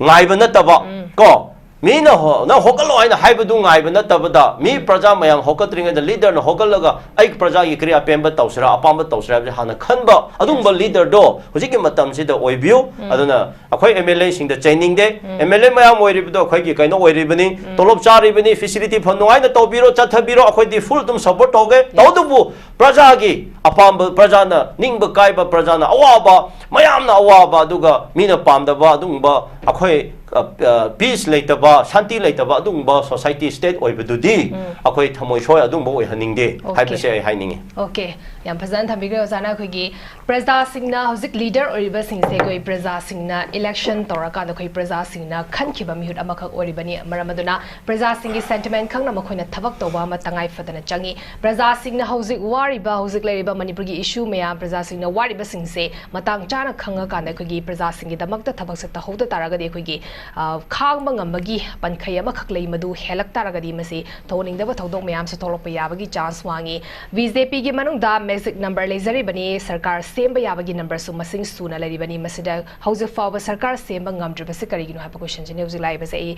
ꯉꯥꯏꯕ ꯅꯠꯇꯕ, ꯀꯣ, ꯃꯤꯅ ꯍꯣ-, ꯅꯪ ꯍꯧꯒꯠꯂꯣ ꯍꯥꯏꯅ ꯍꯥꯏꯕꯗꯨ ꯉꯥꯏꯕ ꯅꯠꯇꯕꯗ, ꯃꯤ ꯄ꯭ꯔꯖꯥ ꯃꯌꯥꯝ ꯍꯧꯒꯠꯇ꯭ꯔꯤꯉꯩꯗ ꯂꯤꯗꯔꯅ ꯍꯧꯒꯠꯂꯒ ꯑꯩ ꯄ꯭ꯔꯖꯥꯒꯤ ꯀꯔꯤ ꯑꯄꯦꯟꯕ ꯇꯧꯁꯤꯔꯥ, ꯑꯄꯥꯝꯕ ꯇꯧꯁꯤꯔꯥ ꯍꯥꯏꯕꯁꯦ ꯍꯥꯟꯅ ꯈꯟꯕ ꯑꯗꯨꯒꯨꯝꯕ ꯂꯤꯗꯔꯗꯣ ꯍꯧꯖꯤꯛꯀꯤ ꯃꯇꯝꯁꯤꯗ ꯑꯣꯏꯕꯤꯌꯨ꯫ ꯑꯗꯨꯅ ꯑꯩꯈꯣꯏ ꯑꯦꯝ ꯑꯦꯜ ꯑꯦꯁꯤꯡꯗ ꯆꯩꯅꯤꯡꯗꯦ꯫ ꯑꯦꯝ ꯑꯦꯜ ꯑꯦ ꯃꯌꯥꯝ ꯑꯣꯏꯔꯤꯕꯗꯣ ꯑꯩꯈꯣꯏꯒꯤ ꯀꯩꯅꯣ ꯑꯣꯏꯔꯤꯕꯅꯤ, ꯇꯣꯂꯣꯞ ꯆꯥꯔꯤꯕꯅꯤ, ꯐꯦꯁꯤꯂꯤꯇꯤ ꯐꯪ ꯅꯨꯡꯉꯥꯏꯅ ꯇꯧꯕꯤꯔꯣ, ꯆꯠꯊꯕꯤꯔꯣ, ꯑꯩꯈꯣꯏꯗꯤ ꯐꯨꯜ ꯑꯗꯨꯝ ꯁꯞꯄꯣꯔꯠ ꯇꯧꯒꯦ꯫ ꯇꯧꯕꯇꯕꯨ ꯄ꯭ꯔꯖꯥꯒꯤ ꯑꯄꯥꯝꯕ, ꯄ꯭ꯔꯖꯥꯅ ꯅꯤꯡꯕ ꯀꯥꯏꯕ, ꯄ꯭ꯔꯖꯥꯅ ꯑꯋꯥꯕ, ꯃꯌꯥꯝꯅ ꯑꯋꯥꯕ, ꯑꯗꯨꯒ ꯃꯤꯅ ꯄꯥꯝꯗꯕ ꯑꯗꯨꯒꯨꯝꯕ ꯑꯩꯈꯣꯏ, ꯑ, ꯑ, ꯄꯤꯁ ꯂꯩꯇꯕ, ꯁꯥꯟꯇꯤ ꯂꯩꯇꯕ ꯑꯗꯨꯒꯨꯝꯕ ꯁꯣꯁꯥꯏꯇꯤ, ꯁ꯭ꯇꯦꯠ ꯑꯣꯏꯕꯗꯨꯗꯤ ꯑꯩꯈꯣꯏ ꯊꯃꯣꯏ ꯁꯣꯏ ꯑꯗꯨꯒꯨꯝꯕ ꯑꯣꯏꯍꯟꯅꯤꯡꯗꯦ ꯍꯥꯏꯕꯁꯦ ꯑꯩ ꯍꯥꯏꯅꯤꯡꯉꯤ꯫ ꯑꯣꯀꯦ꯫ ꯌꯥꯝ ꯐꯖꯅ ꯊꯝꯕꯤꯈ꯭ꯔꯦ ꯑꯣꯖꯥꯅ꯫ ꯑꯩꯈꯣꯏꯒꯤ ꯄ꯭ꯔꯖꯥꯁꯤꯡꯅ, ꯍꯧꯖꯤꯛ ꯂꯤꯗꯔ ꯑꯣꯏꯔꯤꯕꯁꯤꯡꯁꯦ ꯑꯩꯈꯣꯏ ꯄ꯭ꯔꯖꯥꯁꯤꯡꯅ ꯏꯂꯦꯛꯁꯟ ꯇꯧꯔꯀꯥꯟꯗ ꯑꯩꯈꯣꯏ ꯄ꯭ꯔꯖꯥꯁꯤꯡꯅ ꯈꯟꯈꯤꯕ ꯃꯤꯍꯨꯠ ꯑꯃꯈꯛ ꯑꯣꯏꯔꯤꯕꯅꯤ꯫ ꯃꯔꯝ ꯑꯗꯨꯅ ꯄ꯭ꯔꯖꯥꯁꯤꯡꯒꯤ ꯁꯦꯟꯇꯤꯃꯦꯟ ꯈꯪꯅ ꯃꯈꯣꯏꯅ ꯊꯕꯛ ꯇꯧꯕ ꯑꯃ ꯇꯉꯥꯏ ꯐꯗꯅ ꯆꯪꯏ꯫ ꯄ꯭ꯔꯖꯥꯁꯤꯡꯅ ꯍꯧꯖꯤꯛ ꯋꯥꯔꯤꯕ, ꯍꯧꯖꯤꯛ ꯂꯩꯔꯤꯕ ꯃꯅꯤꯄꯨꯔꯒꯤ ꯏꯁꯨ ꯃꯌꯥꯝ, ꯄ꯭ꯔꯖꯥꯁꯤꯡꯅ ꯋꯥꯔꯤꯕꯁꯤꯡꯁꯦ ꯃꯇꯥꯡ ꯆꯥꯅ ꯈꯪꯉꯀꯥꯟꯗ ꯑꯩꯈꯣꯏꯒꯤ ꯄ꯭ꯔꯖꯥꯁꯤꯡꯒꯤꯗꯃꯛꯇ ꯊꯕꯛꯁꯦ ꯇꯧꯍꯧꯗ ꯇꯥꯔꯒꯗꯤ ꯑꯩꯈꯣꯏꯒꯤ, ꯑ, ꯈꯥꯡꯕ ꯉꯝꯕꯒꯤ ꯄꯟꯈꯩ ꯑꯃꯈꯛ ꯂꯩ, ꯃꯗꯨ ꯍꯦꯜꯂꯛ ꯇꯥꯔꯒꯗꯤ ꯃꯁꯤ ꯊꯣꯛꯍꯟꯅꯤꯡꯗꯕ ꯊꯧꯗꯣꯛ ꯃꯌꯥꯝꯁꯨ ꯊꯣꯛꯂꯛꯄ ꯌꯥꯕꯒꯤ ꯆꯥꯟꯁ ꯋꯥꯡꯉꯤ꯫ ꯕꯤ ꯖꯦ ꯄꯤꯒꯤ ꯃꯅꯨꯡꯗ ꯃꯦꯖꯤꯛ ꯅꯝꯕꯔ ꯂꯩꯖꯔꯤꯕꯅꯤ, ꯁꯔꯀꯥꯔ ꯁꯦꯝꯕ ꯌꯥꯕꯒꯤ ꯅꯝꯕꯔꯁꯨ ꯃꯁꯤꯡ ꯁꯨꯅ ꯂꯩꯔꯤꯕꯅꯤ꯫ ꯃꯁꯤꯗ ꯍꯧꯖꯤꯛ ꯐꯥꯎꯕ ꯁꯔꯀꯥꯔ ꯁꯦꯝꯕ ꯉꯝꯗ꯭ꯔꯤꯕꯁꯤ ꯀꯔꯤꯒꯤꯅꯣ ꯍꯥꯏꯕ ꯀꯣꯏꯁꯟꯁꯤꯅꯤ ꯍꯧꯖꯤꯛ ꯂꯥꯛꯏꯕꯁꯦ꯫ ꯑꯩ,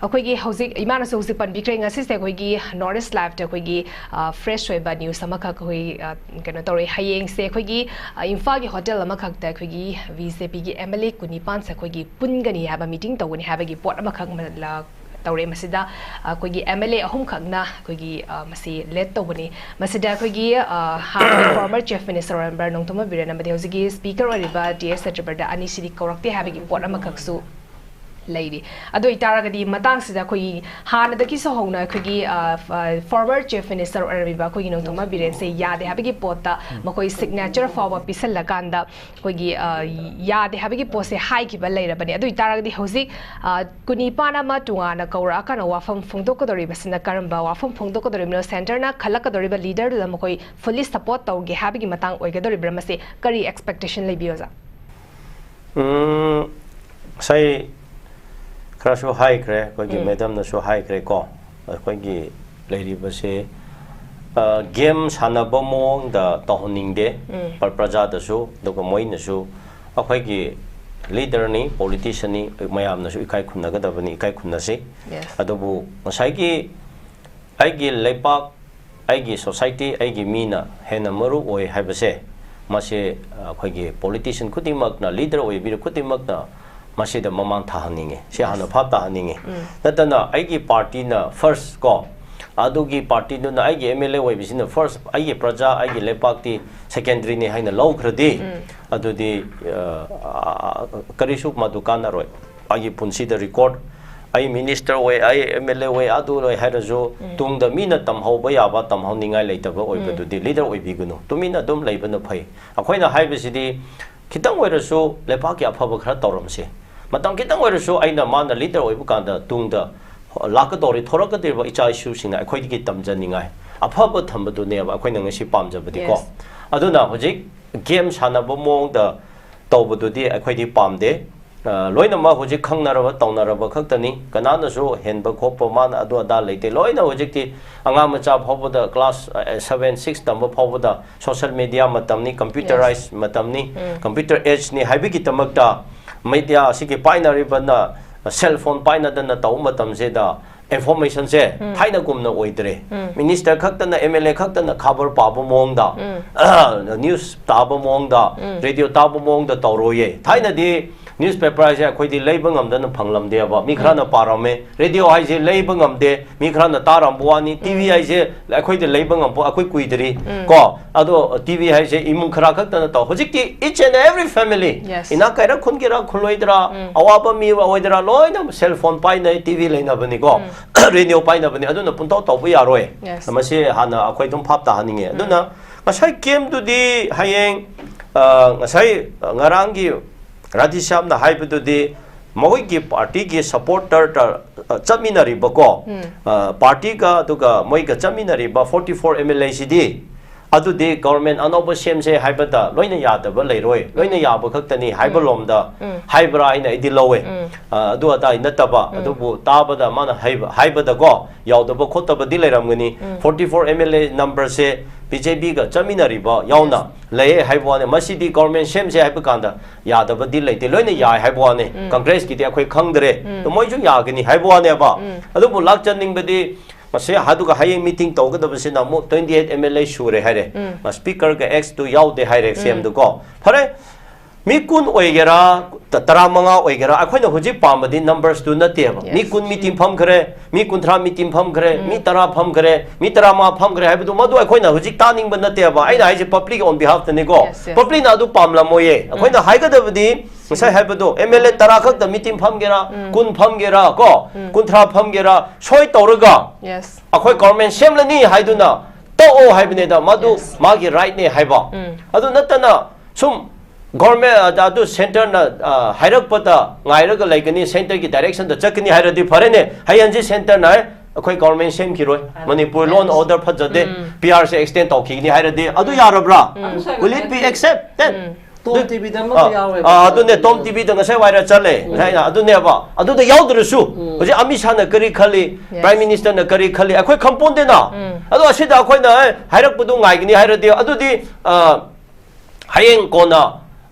ꯑꯩꯈꯣꯏꯒꯤ ꯍꯧꯖꯤꯛ ꯏꯃꯥꯅꯁꯨ ꯍꯧꯖꯤꯛ ꯄꯟꯕꯤꯈ꯭ꯔꯦ, ꯉꯁꯤꯁꯦ ꯑꯩꯈꯣꯏꯒꯤ ꯅꯣꯔꯠ ꯏꯁ ꯂꯥꯏꯐꯇ ꯑꯩꯈꯣꯏꯒꯤ, ꯑ, ꯐ꯭ꯔꯦꯁ ꯑꯣꯏꯕ ꯅ꯭ꯌꯨꯁ ꯑꯃꯈꯛ ꯑꯩꯈꯣꯏ, ꯑ, ꯀꯩꯅꯣ ꯇꯧꯔꯦ꯫ ꯍꯌꯦꯡꯁꯦ ꯑꯩꯈꯣꯏꯒꯤ, ꯑ, ꯏꯝꯐꯥꯜꯒꯤ ꯍꯣꯇꯦꯜ ꯑꯃꯈꯛꯇ ꯑꯩꯈꯣꯏꯒꯤ ꯕꯤ ꯖꯦ ꯄꯤꯒꯤ ꯑꯦꯝ ꯑꯦꯜ ꯑꯦ ꯀꯨꯟꯅꯤꯄꯥꯟꯁꯦ ꯑꯩꯈꯣꯏꯒꯤ ꯄꯨꯟꯒꯅꯤ ꯍꯥꯏꯕ, ꯃꯤꯇꯤꯡ ꯇꯧꯒꯅꯤ ꯍꯥꯏꯕꯒꯤ ꯄꯣꯠ ꯑꯃꯈꯛ ꯃ-, ꯂ-, ꯇꯧꯔꯦ꯫ ꯃꯁꯤꯗ ꯑꯩꯈꯣꯏꯒꯤ ꯑꯦꯝ ꯑꯦꯜ ꯑꯦ ꯑꯍꯨꯝꯈꯛꯅ ꯑꯩꯈꯣꯏꯒꯤ, ꯑ, ꯃꯁꯤ ꯂꯦꯗ ꯇꯧꯕꯅꯤ꯫ ꯃꯁꯤꯗ ꯑꯩꯈꯣꯏꯒꯤ, ꯑ, ꯍꯥꯟꯅ ꯐꯣꯔꯃꯔ ꯆꯤꯐ ꯃꯤꯅꯤꯁꯇꯔ ꯑꯣꯏꯔꯝꯕ ꯅꯣꯡꯊꯣꯝꯕꯝ ꯕꯤꯔꯦꯟ ꯑꯃꯗꯤ ꯍꯧꯖꯤꯛꯀꯤ ꯁ꯭ꯄꯤꯀꯔ ꯑꯣꯏꯔꯤꯕ ꯇꯤ ꯑꯦꯁ ꯁꯇ꯭ꯌꯕ꯭ꯔꯇ ꯑꯅꯤꯁꯤꯗꯤ ꯀꯧꯔꯛꯇꯦ ꯍꯥꯏꯕꯒꯤ ꯄꯣꯠ ꯑꯃꯈꯛꯁꯨ ꯂꯩꯔꯤ꯫ ꯑꯗꯨ ꯑꯣꯏꯇꯥꯔꯒꯗꯤ ꯃꯇꯥꯡꯁꯤꯗ ꯑꯩꯈꯣꯏꯒꯤ ꯍꯥꯟꯅꯗꯒꯤꯁꯨ ꯍꯧꯅ ꯑꯩꯈꯣꯏꯒꯤ, ꯑ, ꯐ-, ꯐꯣꯔꯃꯔ ꯆꯤꯐ ꯃꯤꯅꯤꯁꯇꯔ ꯑꯣꯏꯔꯝꯃꯤꯕ ꯑꯩꯈꯣꯏꯒꯤ ꯅꯣꯡꯊꯣꯝꯕꯝ ꯕꯤꯔꯦꯟꯁꯦ ꯌꯥꯗꯦ ꯍꯥꯏꯕꯒꯤ ꯄꯣꯠꯇ ꯃꯈꯣꯏ ꯁꯤꯒꯅꯦꯆꯔ ꯐꯥꯎꯕ ꯄꯤꯁꯜꯂꯀꯥꯟꯗ ꯑꯩꯈꯣꯏꯒꯤ, ꯑ, ꯌꯥꯗꯦ ꯍꯥꯏꯕꯒꯤ ꯄꯣꯠꯁꯦ ꯍꯥꯏꯈꯤꯕ ꯂꯩꯔꯕꯅꯤ꯫ ꯑꯗꯨ ꯑꯣꯏꯇꯥꯔꯒꯗꯤ ꯍꯧꯖꯤꯛ, ꯑ, ꯀꯨꯟꯅꯤꯄꯥꯟ ꯑꯃ ꯇꯣꯉꯥꯟꯅ ꯀꯧꯔꯛꯑꯀꯥꯟꯗ ꯋꯥꯐꯝ ꯐꯣꯡꯗꯣꯛꯀꯗꯧꯔꯤꯕꯁꯤꯅ ꯀꯔꯝꯕ ꯋꯥꯐꯝ ꯐꯣꯡꯗꯣꯛꯀꯗꯧꯔꯤꯕꯅꯣ? ꯁꯦꯟꯇꯔꯅ ꯈꯜꯂꯛꯀꯗꯧꯔꯤꯕ ꯂꯤꯗꯔꯗꯨꯗ ꯃꯈꯣꯏ ꯐꯨꯜꯂꯤ ꯁꯄꯣꯔꯠ ꯇꯧꯒꯦ ꯍꯥꯏꯕꯒꯤ ꯃꯇꯥꯡ ꯑꯣꯏꯒꯗꯧꯔꯤꯕ꯭ꯔꯥ? ꯃꯁꯤ ꯀꯔꯤ ꯑꯦꯛꯁꯄꯦꯛꯇꯦꯁꯟ ꯂꯩꯕꯤ, ꯑꯣꯖꯥ? ꯎꯝ, ꯉꯁꯥꯏ ꯈꯔꯁꯨ ꯍꯥꯏꯈ꯭ꯔꯦ, ꯑꯩꯈꯣꯏꯒꯤ ꯎꯝ꯫ ꯃꯦꯗꯝꯅꯁꯨ ꯍꯥꯏꯈ꯭ꯔꯦꯀꯣ꯫ ꯑꯩꯈꯣꯏꯒꯤ ꯂꯩꯔꯤꯕꯁꯦ, ꯑ, ꯒꯦꯝ ꯁꯥꯟꯅꯕ ꯃꯑꯣꯡꯗ ꯇꯧꯍꯟꯅꯤꯡꯗꯦ, ꯎꯝ꯫ ꯄ꯭ꯔ-, ꯄ꯭ꯔꯖꯥꯗꯁꯨ, ꯑꯗꯨꯒ ꯃꯣꯏꯅꯁꯨ ꯑꯩꯈꯣꯏꯒꯤ ꯂꯤꯗꯔꯅꯤ, ꯄꯣꯂꯤꯇꯤꯁꯤꯌꯟꯅꯤ, ꯃꯌꯥꯝꯅꯁꯨ ꯏꯀꯥꯏ ꯈꯨꯝꯅꯒꯗꯕꯅꯤ, ꯏꯀꯥꯏ ꯈꯨꯝꯅꯁꯤ꯫ Yes. ꯑꯗꯨꯕꯨ ꯉꯁꯥꯏꯒꯤ ꯑꯩꯒꯤ ꯂꯩꯄꯥꯛ, ꯑꯩꯒꯤ ꯁꯣꯁꯥꯏꯇꯤ, ꯑꯩꯒꯤ ꯃꯤꯅ ꯍꯦꯟꯅ ꯃꯔꯨ ꯑꯣꯏ ꯍꯥꯏꯕꯁꯦ, ꯃꯁꯤ ꯑꯩꯈꯣꯏꯒꯤ ꯄꯣꯂꯤꯇꯤꯁꯤꯌꯟ ꯈꯨꯗꯤꯡꯃꯛꯅ, ꯂꯤꯗꯔ ꯑꯣꯏꯕꯤꯔ ꯈꯨꯗꯤꯡꯃꯛꯅ ꯃꯁꯤꯗ ꯃꯃꯥꯡ ꯊꯥꯍꯟꯅꯤꯡꯉꯤ꯫ ꯁꯤ ꯍꯥꯟꯅ Yes. ꯚꯥꯞ ꯇꯥꯍꯟꯅꯤꯡꯉꯤ꯫ ꯎꯝ꯫ ꯅꯠꯇꯅ ꯑꯩꯒꯤ ꯄꯥꯔꯇꯤꯅ ꯐꯥꯔꯁ ꯀꯣ, ꯑꯗꯨꯒꯤ ꯄꯥꯔꯇꯤꯗꯨꯅ, ꯑꯩꯒꯤ ꯑꯦꯝ ꯑꯦꯜ ꯑꯦ ꯑꯣꯏꯕꯁꯤꯅ ꯐꯥꯔꯁ, ꯑꯩꯒꯤ ꯄ꯭ꯔꯖꯥ, ꯑꯩꯒꯤ ꯂꯩꯄꯥꯛꯇꯤ ꯁꯦꯀꯦꯟꯗꯔꯤꯅꯤ ꯍꯥꯏꯅ ꯂꯧꯈ꯭ꯔꯗꯤ, ꯎꯝ꯫ ꯑꯗꯨꯗꯤ, ꯑ, ꯑ, ꯀꯔꯤꯁꯨ ꯃꯗꯨ ꯀꯥꯟꯅꯔꯣꯏ꯫ ꯑꯩꯒꯤ ꯄꯨꯟꯁꯤꯗ ꯔꯦꯀꯣꯔꯗ ꯑꯩ ꯃꯤꯅꯤꯁꯇꯔ ꯑꯣꯏ, ꯑꯩ ꯑꯦꯝ ꯑꯦꯜ ꯑꯦ ꯑꯣꯏ, ꯑꯗꯨ ꯑꯣꯏ ꯍꯥꯏꯔꯁꯨ, ꯇꯨꯡꯗ ꯃꯤꯅ ꯇꯝꯍꯧꯕ ꯌꯥꯕ, ꯇꯝꯍꯧꯅꯤꯡꯉꯥꯏ ꯂꯩꯇꯕ ꯑꯣꯏꯕꯗꯨꯗꯤ ꯂꯤꯗꯔ ꯑꯣꯏꯕꯤꯒꯅꯨ, ꯇꯨꯃꯤꯟꯅ ꯑꯗꯨꯝ ꯂꯩꯕꯅ ꯐꯩ꯫ ꯑꯩꯈꯣꯏꯅ ꯍꯥꯏꯕꯁꯤꯗꯤ ꯈꯤꯇꯪ ꯑꯣꯏꯔꯁꯨ ꯂꯩꯕꯥꯛꯀꯤ ꯑꯐꯕ ꯈꯔ ꯇꯧꯔꯝꯁꯦ꯫ ꯃꯇꯝ ꯈꯤꯇꯪ ꯑꯣꯏꯔꯁꯨ ꯑꯩꯅ, ꯃꯥꯅ ꯂꯤꯗꯔ ꯑꯣꯏꯕ ꯀꯥꯟꯗ ꯇꯨꯡꯗ ꯂꯥꯛꯀꯗꯧꯔꯤ, ꯊꯣꯔꯛꯀꯗꯧꯔꯤꯕ ꯏꯆꯥ ꯏꯁꯨꯁꯤꯡꯅ ꯑꯩꯈꯣꯏꯗꯒꯤ ꯇꯝꯖꯅꯤꯡꯉꯥꯏ, ꯑꯐꯕ ꯊꯝꯕꯗꯨꯅꯦꯕ ꯑꯩꯈꯣꯏꯅ ꯉꯁꯤ ꯄꯥꯝꯖꯕꯗꯤꯀꯣ꯫ Yes. ꯑꯗꯨꯅ ꯍꯧꯖꯤꯛ ꯒꯦꯝ ꯁꯥꯟꯅꯕ ꯃꯑꯣꯡꯗ ꯇꯧꯕꯗꯨꯗꯤ ꯑꯩꯈꯣꯏꯗꯤ ꯄꯥꯝꯗꯦ꯫ ꯑ, ꯂꯣꯏꯅꯃꯛ ꯍꯧꯖꯤꯛ ꯈꯪꯅꯔꯕ ꯇꯧꯅꯔꯕ ꯈꯛꯇꯅꯤ꯫ ꯀꯅꯥꯅꯁꯨ ꯍꯦꯟꯕ ꯈꯣꯠꯄ, ꯃꯥꯅ ꯑꯗꯨ ꯑꯗꯥ ꯂꯩꯇꯦ꯫ ꯂꯣꯏꯅ ꯍꯧꯖꯤꯛꯇꯤ ꯑꯉꯥꯡ ꯃꯆꯥ ꯐꯥꯎꯕꯗ class seven, six ꯇꯝꯕ ꯐꯥꯎꯕꯗ social media ꯃꯇꯝꯅꯤ, computerized ꯃꯇꯝꯅꯤ, computer age ꯅꯤ ꯍꯥꯏꯕꯒꯤꯗꯃꯛꯇ media ꯑꯁꯤꯒꯤ ꯄꯥꯏꯅꯔꯤꯕꯅ cell phone ꯄꯥꯏꯅꯗꯅ ꯇꯧꯕ ꯃꯇꯝꯁꯤꯗ information ꯁꯦ ꯊꯥꯏꯅꯒꯨꯝꯅ ꯑꯣꯏꯗ꯭ꯔꯦ꯫ ꯃꯤꯅꯤꯁꯇꯔ ꯈꯛꯇꯅ, ꯑꯦꯝ ꯑꯦꯜ ꯑꯦ ꯈꯛꯇꯅ ꯈꯕꯔ ꯄꯥꯕ ꯃꯑꯣꯡꯗ, news ꯇꯥꯕ ꯃꯑꯣꯡꯗ, radio ꯇꯥꯕ ꯃꯑꯣꯡꯗ ꯇꯧꯔꯣꯏꯌꯦ꯫ ꯊꯥꯏꯅꯗꯤ newspaper ꯍꯥꯏꯁꯦ ꯑꯩꯈꯣꯏꯗꯤ ꯂꯩꯕ ꯉꯝꯗꯅ ꯐꯪꯂꯝꯗꯦꯕ꯫ ꯃꯤ ꯈꯔꯅ ꯄꯥꯔꯝꯃꯦ꯫ Radio ꯍꯥꯏꯁꯦ ꯂꯩꯕ ꯉꯝꯗꯦ, ꯃꯤ ꯈꯔꯅ ꯇꯥꯔꯝꯕ ꯋꯥꯅꯤ꯫ T V ꯍꯥꯏꯁꯦ ꯑꯩꯈꯣꯏꯗ ꯂꯩꯕ ꯉꯝꯕ, ꯑꯩꯈꯣꯏ ꯀꯨꯏꯗ꯭ꯔꯤ ꯀꯣ꯫ ꯑꯗꯣ T V ꯍꯥꯏꯁꯦ ꯏꯃꯨꯡ ꯈꯔ ꯈꯛꯇꯅ ꯇꯧ꯫ ꯍꯧꯖꯤꯛꯇꯤ each and every family, Yes. ꯏꯅꯥꯛ ꯀꯩꯔꯥ ꯈꯨꯟꯒꯦꯔꯥ ꯈꯨꯜꯂꯣꯏꯗ꯭ꯔꯥ, ꯑꯋꯥꯕ ꯃꯤ ꯑꯣꯏꯗ꯭ꯔꯥ, ꯂꯣꯏꯅ cell phone ꯄꯥꯏꯅꯩ, T V ꯂꯩꯅꯕꯅꯤꯀꯣ, radio ꯄꯥꯏꯅꯕꯅꯤ꯫ ꯑꯗꯨꯅ ꯄꯨꯡꯇꯧ ꯇꯧꯕ ꯌꯥꯔꯣꯏ꯫ Yes. ꯃꯁꯤ ꯍꯥꯟꯅ ꯑꯩꯈꯣꯏ ꯑꯗꯨꯝ ꯚꯥꯞ ꯇꯥꯍꯟꯅꯤꯡꯉꯦ꯫ ꯑꯗꯨꯅ ꯉꯁꯥꯏ ꯀꯦꯝꯗꯨꯗꯤ ꯍꯌꯦꯡ, ꯑ, ꯉꯁꯥꯏ, ꯑ, ꯉꯔꯥꯡꯒꯤ ꯔꯥꯙꯦꯁ꯭ꯌꯥꯝꯅ ꯍꯥꯏꯕꯗꯨꯗꯤ ꯃꯈꯣꯏꯒꯤ party ꯒꯤ supporter ꯇ, ꯑ, ꯆꯠꯃꯤꯟꯅꯔꯤꯕꯀꯣ, ꯑ, party ꯒ ꯑꯗꯨꯒ ꯃꯣꯏꯒ ꯆꯠꯃꯤꯟꯅꯔꯤꯕ forty four M L A ꯁꯤꯗꯤ, ꯑꯗꯨꯗꯤ government ꯑꯅꯧꯕ ꯁꯦꯝꯁꯦ ꯍꯥꯏꯕꯗ ꯂꯣꯏꯅ ꯌꯥꯗꯕ ꯂꯩꯔꯣꯏ, ꯂꯣꯏꯅ ꯌꯥꯕ ꯈꯛꯇꯅꯤ ꯍꯥꯏꯕ ꯂꯣꯝꯗ ꯍꯥꯏꯕ꯭ꯔꯥ ꯍꯥꯏꯅ ꯑꯩꯗꯤ ꯂꯧꯋꯦ꯫ ꯑ, ꯑꯗꯨ ꯑꯗꯥꯏ ꯅꯠꯇꯕ, ꯑꯗꯨꯕꯨ ꯇꯥꯕꯗ ꯃꯥꯅ ꯍꯥꯏꯕ, ꯍꯥꯏꯕꯗꯀꯣ, ꯌꯥꯎꯗꯕ ꯈꯣꯠꯇꯕꯗꯤ ꯂꯩꯔꯝꯒꯅꯤ꯫ Forty four M L A number say B J P ꯒ ꯆꯠꯃꯤꯟꯅꯔꯤꯕ ꯌꯥꯎꯅ ꯂꯩꯌꯦ ꯍꯥꯏꯕ ꯋꯥꯅꯤ꯫ ꯃꯁꯤꯗꯤ government ꯁꯦꯝꯁꯦ ꯍꯥꯏꯕ ꯀꯥꯟꯗ ꯌꯥꯗꯕꯗꯤ ꯂꯩꯇꯦ, ꯂꯣꯏꯅ ꯌꯥꯏ ꯍꯥꯏꯕ ꯋꯥꯅꯤ꯫ Congress ꯀꯤꯗꯤ ꯑꯩꯈꯣꯏ ꯈꯪꯗ꯭ꯔꯦ, ꯑꯗꯣ ꯃꯣꯏꯁꯨ ꯌꯥꯒꯅꯤ ꯍꯥꯏꯕ ꯋꯥꯅꯦꯕ꯫ ꯑꯗꯨꯕꯨ ꯂꯥꯛꯆꯅꯤꯡꯕꯗꯤ ꯃꯁꯤ, ꯑꯗꯨꯒ ꯍꯌꯦꯡ meeting ꯇꯧꯒꯗꯕꯁꯤꯅ ꯑꯃꯨꯛ twenty eight M L A ꯁꯨꯔꯦ ꯍꯥꯏꯔꯦ꯫ Speaker ꯒ ex ꯇꯨ ꯌꯥꯎꯗꯦ ꯍꯥꯏꯔꯦ, ꯁꯤ ꯑꯦꯝ ꯗꯨ ꯀꯣ꯫ ꯐꯔꯦ, ꯃꯤ ꯀꯨꯟ ꯑꯣꯏꯒꯦꯔꯥ, ꯇ-, ꯇꯔꯥꯃꯉꯥ ꯑꯣꯏꯒꯦꯔꯥ, ꯑꯩꯈꯣꯏꯅ ꯍꯧꯖꯤꯛ ꯄꯥꯝꯕꯗꯤ numbers ꯇꯨ ꯅꯠꯇꯦꯕ꯫ ꯃꯤ Yes. ꯀꯨꯟ meeting ꯐꯝꯈ꯭ꯔꯦ, ꯃꯤ ꯀꯨꯟꯊ꯭ꯔꯥ meeting ꯐꯝꯈ꯭ꯔꯦ, ꯃꯤ ꯇꯔꯥ ꯐꯝꯈ꯭ꯔꯦ, ꯃꯤ ꯇꯔꯥꯃꯉꯥ ꯐꯝꯈ꯭ꯔꯦ ꯍꯥꯏꯕꯗꯨ ꯃꯗꯨ ꯑꯩꯈꯣꯏꯅ ꯍꯧꯖꯤꯛ ꯇꯥꯅꯤꯡꯕ ꯅꯠꯇꯦꯕ꯫ ꯑꯩꯅ ꯍꯥꯏꯁꯦ public on behalf ꯇꯅꯤꯀꯣ꯫ Yes, yes. Public ꯅ ꯑꯗꯨ ꯄꯥꯝꯂꯝꯃꯣꯏꯌꯦ꯫ ꯑꯩꯈꯣꯏꯅ ꯍꯥꯏꯒꯗꯕꯗꯤ ꯉꯁꯥꯏ ꯍꯥꯏꯕꯗꯣ, MLA ꯇꯔꯥ ꯈꯛꯇ meeting ꯐꯝꯒꯦꯔꯥ, ꯀꯨꯟ ꯐꯝꯒꯦꯔꯥ, ꯀꯣ, ꯀꯨꯟꯊ꯭ꯔꯥ ꯐꯝꯒꯦꯔꯥ, ꯁꯣꯏ ꯇꯧꯔꯒ Yes. ꯑꯩꯈꯣꯏ government ꯁꯦꯝꯂꯅꯤ ꯍꯥꯏꯗꯨꯅ ꯇꯣꯛꯑꯣ ꯍꯥꯏꯕꯅꯤꯗ, ꯃꯗꯨ Yes. ꯃꯥꯒꯤ rightꯅꯦ ꯍꯥꯏꯕ꯫ ꯑꯗꯨ ꯅꯠꯇꯅ ꯁꯨꯝ government, ꯑꯗꯨ centreꯅ, ꯑ, ꯍꯥꯏꯔꯛꯄꯗ ꯉꯥꯏꯔꯒ ꯂꯩꯒꯅꯤ, centreꯒꯤ directionꯗ ꯆꯠꯀꯅꯤ ꯍꯥꯏꯔꯗꯤ ꯐꯔꯦꯅꯦ꯫ ꯍꯌꯦꯡꯁꯤ centreꯅ ꯑꯩꯈꯣꯏ government ꯁꯦꯝꯈꯤꯔꯣꯏ, Manipur law and order ꯐꯖꯗꯦ, PRꯁꯦ extend ꯇꯧꯈꯤꯒꯅꯤ ꯍꯥꯏꯔꯗꯤ ꯑꯗꯨ ꯌꯥꯔꯕ꯭ꯔꯥ? Will it be accepted? ꯇꯣꯝ ꯇꯤꯚꯤꯗ ꯑꯃꯁꯨ ꯑꯥ, ꯌꯥꯎꯋꯦꯕ꯫ ꯑꯥ, ꯑꯗꯨꯅꯦ, ꯇꯣꯝ ꯇꯤꯚꯤꯗ ꯉꯁꯥꯏ ꯋꯥꯏꯔ ꯆꯠꯂꯦ꯫ ꯉꯁꯥꯏꯅ ꯑꯗꯨꯅꯦꯕ꯫ ꯑꯗꯨꯗ ꯌꯥꯎꯗ꯭ꯔꯁꯨ ꯍꯧꯖꯤꯛ ꯑꯃꯤꯠ ꯁꯥꯍꯅ ꯀꯔꯤ ꯈꯜꯂꯤ, Yes. Prime Ministerꯅ ꯀꯔꯤ ꯈꯜꯂꯤ, ꯑꯩꯈꯣꯏ ꯈꯪꯄꯣꯟꯗꯦꯅ꯫ ꯑꯗꯣ ꯑꯁꯤꯗ ꯑꯩꯈꯣꯏꯅ, "ꯑꯦ, ꯍꯥꯏꯔꯛꯄꯗꯨ ꯉꯥꯏꯒꯅꯤ" ꯍꯥꯏꯔꯗꯤ, ꯑꯗꯨꯗꯤ, ꯑꯥ, ꯍꯌꯦꯡ ꯀꯣꯟꯅ,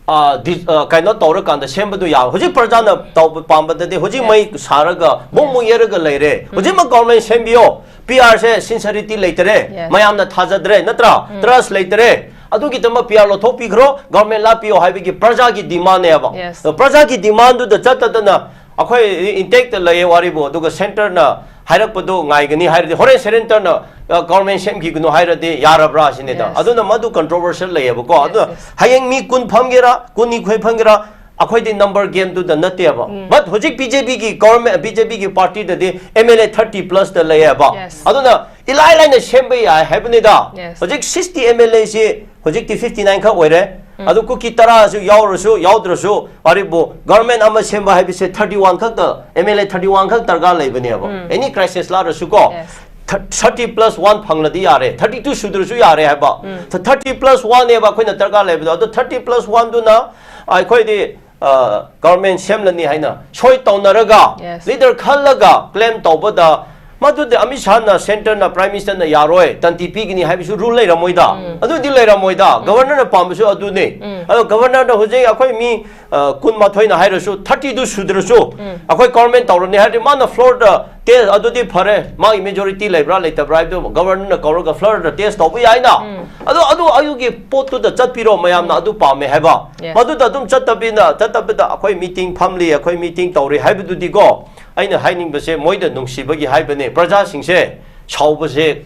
ꯑꯥ, ꯗꯤ-, ꯑꯥ, ꯀꯩꯅꯣ ꯇꯧꯔꯀꯥꯟꯗ ꯁꯦꯝꯕꯗꯨ ꯌꯥꯕ꯫ ꯍꯧꯖꯤꯛ ꯄ꯭ꯔꯖꯥꯅ ꯇꯧꯕ ꯄꯥꯝꯕꯗꯗꯤ ꯍꯧꯖꯤꯛ ꯃꯩ ꯁꯥꯔꯒ ꯕꯣꯡ ꯕꯣꯡ ꯌꯩꯔꯒ ꯂꯩꯔꯦ꯫ ꯍꯧꯖꯤꯛꯃꯛ government ꯁꯦꯝꯕꯤꯌꯣ꯫ PRꯁꯦ sincerity ꯂꯩꯇꯔꯦ꯫ Yes. ꯃꯌꯥꯝꯅ ꯊꯥꯖꯗ꯭ꯔꯦ, ꯅꯠꯇ꯭ꯔꯥ? Trust ꯂꯩꯇꯔꯦ꯫ ꯑꯗꯨꯒꯤꯗꯃꯛ PR ꯂꯧꯊꯣꯛꯄꯤꯈ꯭ꯔꯣ, government ꯂꯥꯛꯄꯤꯌꯣ ꯍꯥꯏꯕꯒꯤ ꯄ꯭ꯔꯖꯥꯒꯤ demandꯅꯦꯕ꯫ Yes. ꯑꯗꯣ ꯄ꯭ꯔꯖꯥꯒꯤ demandꯗꯨꯗ ꯆꯠꯇꯗꯅ ꯑꯩꯈꯣꯏ intactꯇ ꯂꯩꯌꯦ ꯋꯥꯔꯤꯕꯨ, ꯑꯗꯨꯒ centreꯅ ꯍꯥꯏꯔꯛꯄꯗꯣ ꯉꯥꯏꯒꯅꯤ ꯍꯥꯏꯔꯗꯤ, ꯍꯣꯔꯦꯟ centreꯅ, ꯑ, government ꯁꯦꯝꯈꯤꯒꯅꯨ ꯍꯥꯏꯔꯗꯤ ꯌꯥꯔꯕ꯭ꯔꯥ ꯁꯤꯅꯤꯗ꯫ Yes. ꯑꯗꯨꯅ ꯃꯗꯨ controversial ꯂꯩꯌꯦꯕꯀꯣ꯫ Yes, ꯑꯗꯨꯅ yes. ꯍꯌꯦꯡ ꯃꯤ ꯀꯨꯟ ꯐꯝꯒꯦꯔꯥ, ꯀꯨꯟꯅꯤꯊꯣꯏ ꯐꯝꯒꯦꯔꯥ, ꯑꯩꯈꯣꯏꯗꯤ number gameꯗꯨꯗ ꯅꯠꯇꯦꯕ꯫ But ꯍꯧꯖꯤꯛ BJPꯒꯤ government, BJPꯒꯤ partyꯗꯗꯤ MLA thirty plusꯇ ꯂꯩꯌꯦꯕ꯫ Yes. ꯑꯗꯨꯅ ꯏꯂꯥꯏ ꯂꯥꯏꯅ ꯁꯦꯝꯕ ꯌꯥꯏ ꯍꯥꯏꯕꯅꯤꯗ꯫ Yes. ꯍꯧꯖꯤꯛ sixty MLAꯁꯤ ꯍꯧꯖꯤꯛꯇꯤ fifty nine ꯈꯛ ꯑꯣꯏꯔꯦ꯫ ꯑꯗꯨ ꯀꯨꯀꯤ ꯇꯔꯥꯁꯨ ꯌꯥꯎꯔꯁꯨ ꯌꯥꯎꯗ꯭ꯔꯁꯨ, ꯋꯥꯔꯤꯕꯨ government ꯑꯃ ꯁꯦꯝꯕ ꯍꯥꯏꯕꯁꯦ thirty one ꯈꯛꯇ, MLA thirty one ꯈꯛ ꯗꯔꯀꯥꯔ ꯂꯩꯕꯅꯦꯕ꯫ Any crisis ꯂꯥꯛꯔꯁꯨ ꯀꯣ, Yes. thirty plus one ꯐꯪꯂꯗꯤ ꯌꯥꯔꯦ, thirty two ꯁꯨꯗ꯭ꯔꯁꯨ ꯌꯥꯔꯦ ꯍꯥꯏꯕ꯫ Thirty plus oneꯅꯦꯕ ꯑꯩꯈꯣꯏꯅ ꯗꯔꯀꯥꯔ ꯂꯩꯕꯗꯣ꯫ ꯑꯗꯨ thirty plus oneꯗꯨꯅ ꯑꯩꯈꯣꯏꯗꯤ, ꯑ, government ꯁꯦꯝꯂꯅꯤ ꯍꯥꯏꯅ ꯁꯣꯏ ꯇꯧꯅꯔꯒ, Yes. leader ꯈꯜꯂꯒ claim ꯇꯧꯕꯗ, ꯃꯗꯨꯗꯤ ꯑꯃꯤꯠ ꯁꯥꯍꯅ, centreꯅ, Prime Ministerꯅ ꯌꯥꯔꯣꯏ, ꯇꯟꯇꯤ ꯄꯤꯒꯅꯤ ꯍꯥꯏꯕꯁꯨ rule ꯂꯩꯔꯝꯃꯣꯏꯗ꯫ ꯑꯗꯨꯗꯤ ꯂꯩꯔꯝꯃꯣꯏꯗ꯫ Governorꯅ ꯄꯥꯝꯕꯁꯨ ꯑꯗꯨꯅꯤ꯫ ꯑꯗꯣ Governorꯗ ꯍꯧꯖꯤꯛ ꯑꯩꯈꯣꯏ ꯃꯤ, ꯑ, ꯀꯨꯟꯃꯥꯊꯣꯏꯅ ꯍꯥꯏꯔꯁꯨ, thirtyꯗꯨ ꯁꯨꯗ꯭ꯔꯁꯨ, ꯑꯩꯈꯣꯏ government ꯇꯧꯔꯅꯤ ꯍꯥꯏꯔꯗꯤ ꯃꯥꯅ floorꯗ test, ꯑꯗꯨꯗꯤ ꯐꯔꯦ, ꯃꯥꯒꯤ majority ꯂꯩꯕ꯭ꯔꯥ ꯂꯩꯇꯕ꯭ꯔꯥ ꯍꯥꯏꯕꯗꯨ Governorꯅ ꯀꯧꯔꯒ floorꯗ test ꯇꯧꯕ ꯌꯥꯏꯅ꯫ ꯑꯗꯣ ꯑꯗꯨ, ꯑꯗꯨꯒꯤ ꯄꯣꯠꯇꯨꯗ ꯆꯠꯄꯤꯔꯣ, ꯃꯌꯥꯝꯅ ꯑꯗꯨ ꯄꯥꯝꯃꯦ ꯍꯥꯏꯕ꯫ Yes. ꯃꯗꯨꯗ ꯑꯗꯨꯝ ꯆꯠꯇꯕꯤꯅ, ꯆꯠꯇꯕꯗ ꯑꯩꯈꯣꯏ meeting ꯐꯝꯂꯤ, ꯑꯩꯈꯣꯏ meeting ꯇꯧꯔꯤ ꯍꯥꯏꯕꯗꯨꯗꯤꯀꯣ, ꯑꯩꯅ ꯍꯥꯏꯅꯤꯡꯕꯁꯦ ꯃꯣꯏꯗ ꯅꯨꯡꯁꯤꯕꯒꯤ ꯍꯥꯏꯕꯅꯦ꯫ ꯄ꯭ꯔꯖꯥꯁꯤꯡꯁꯦ ꯁꯥꯎꯕꯁꯦ,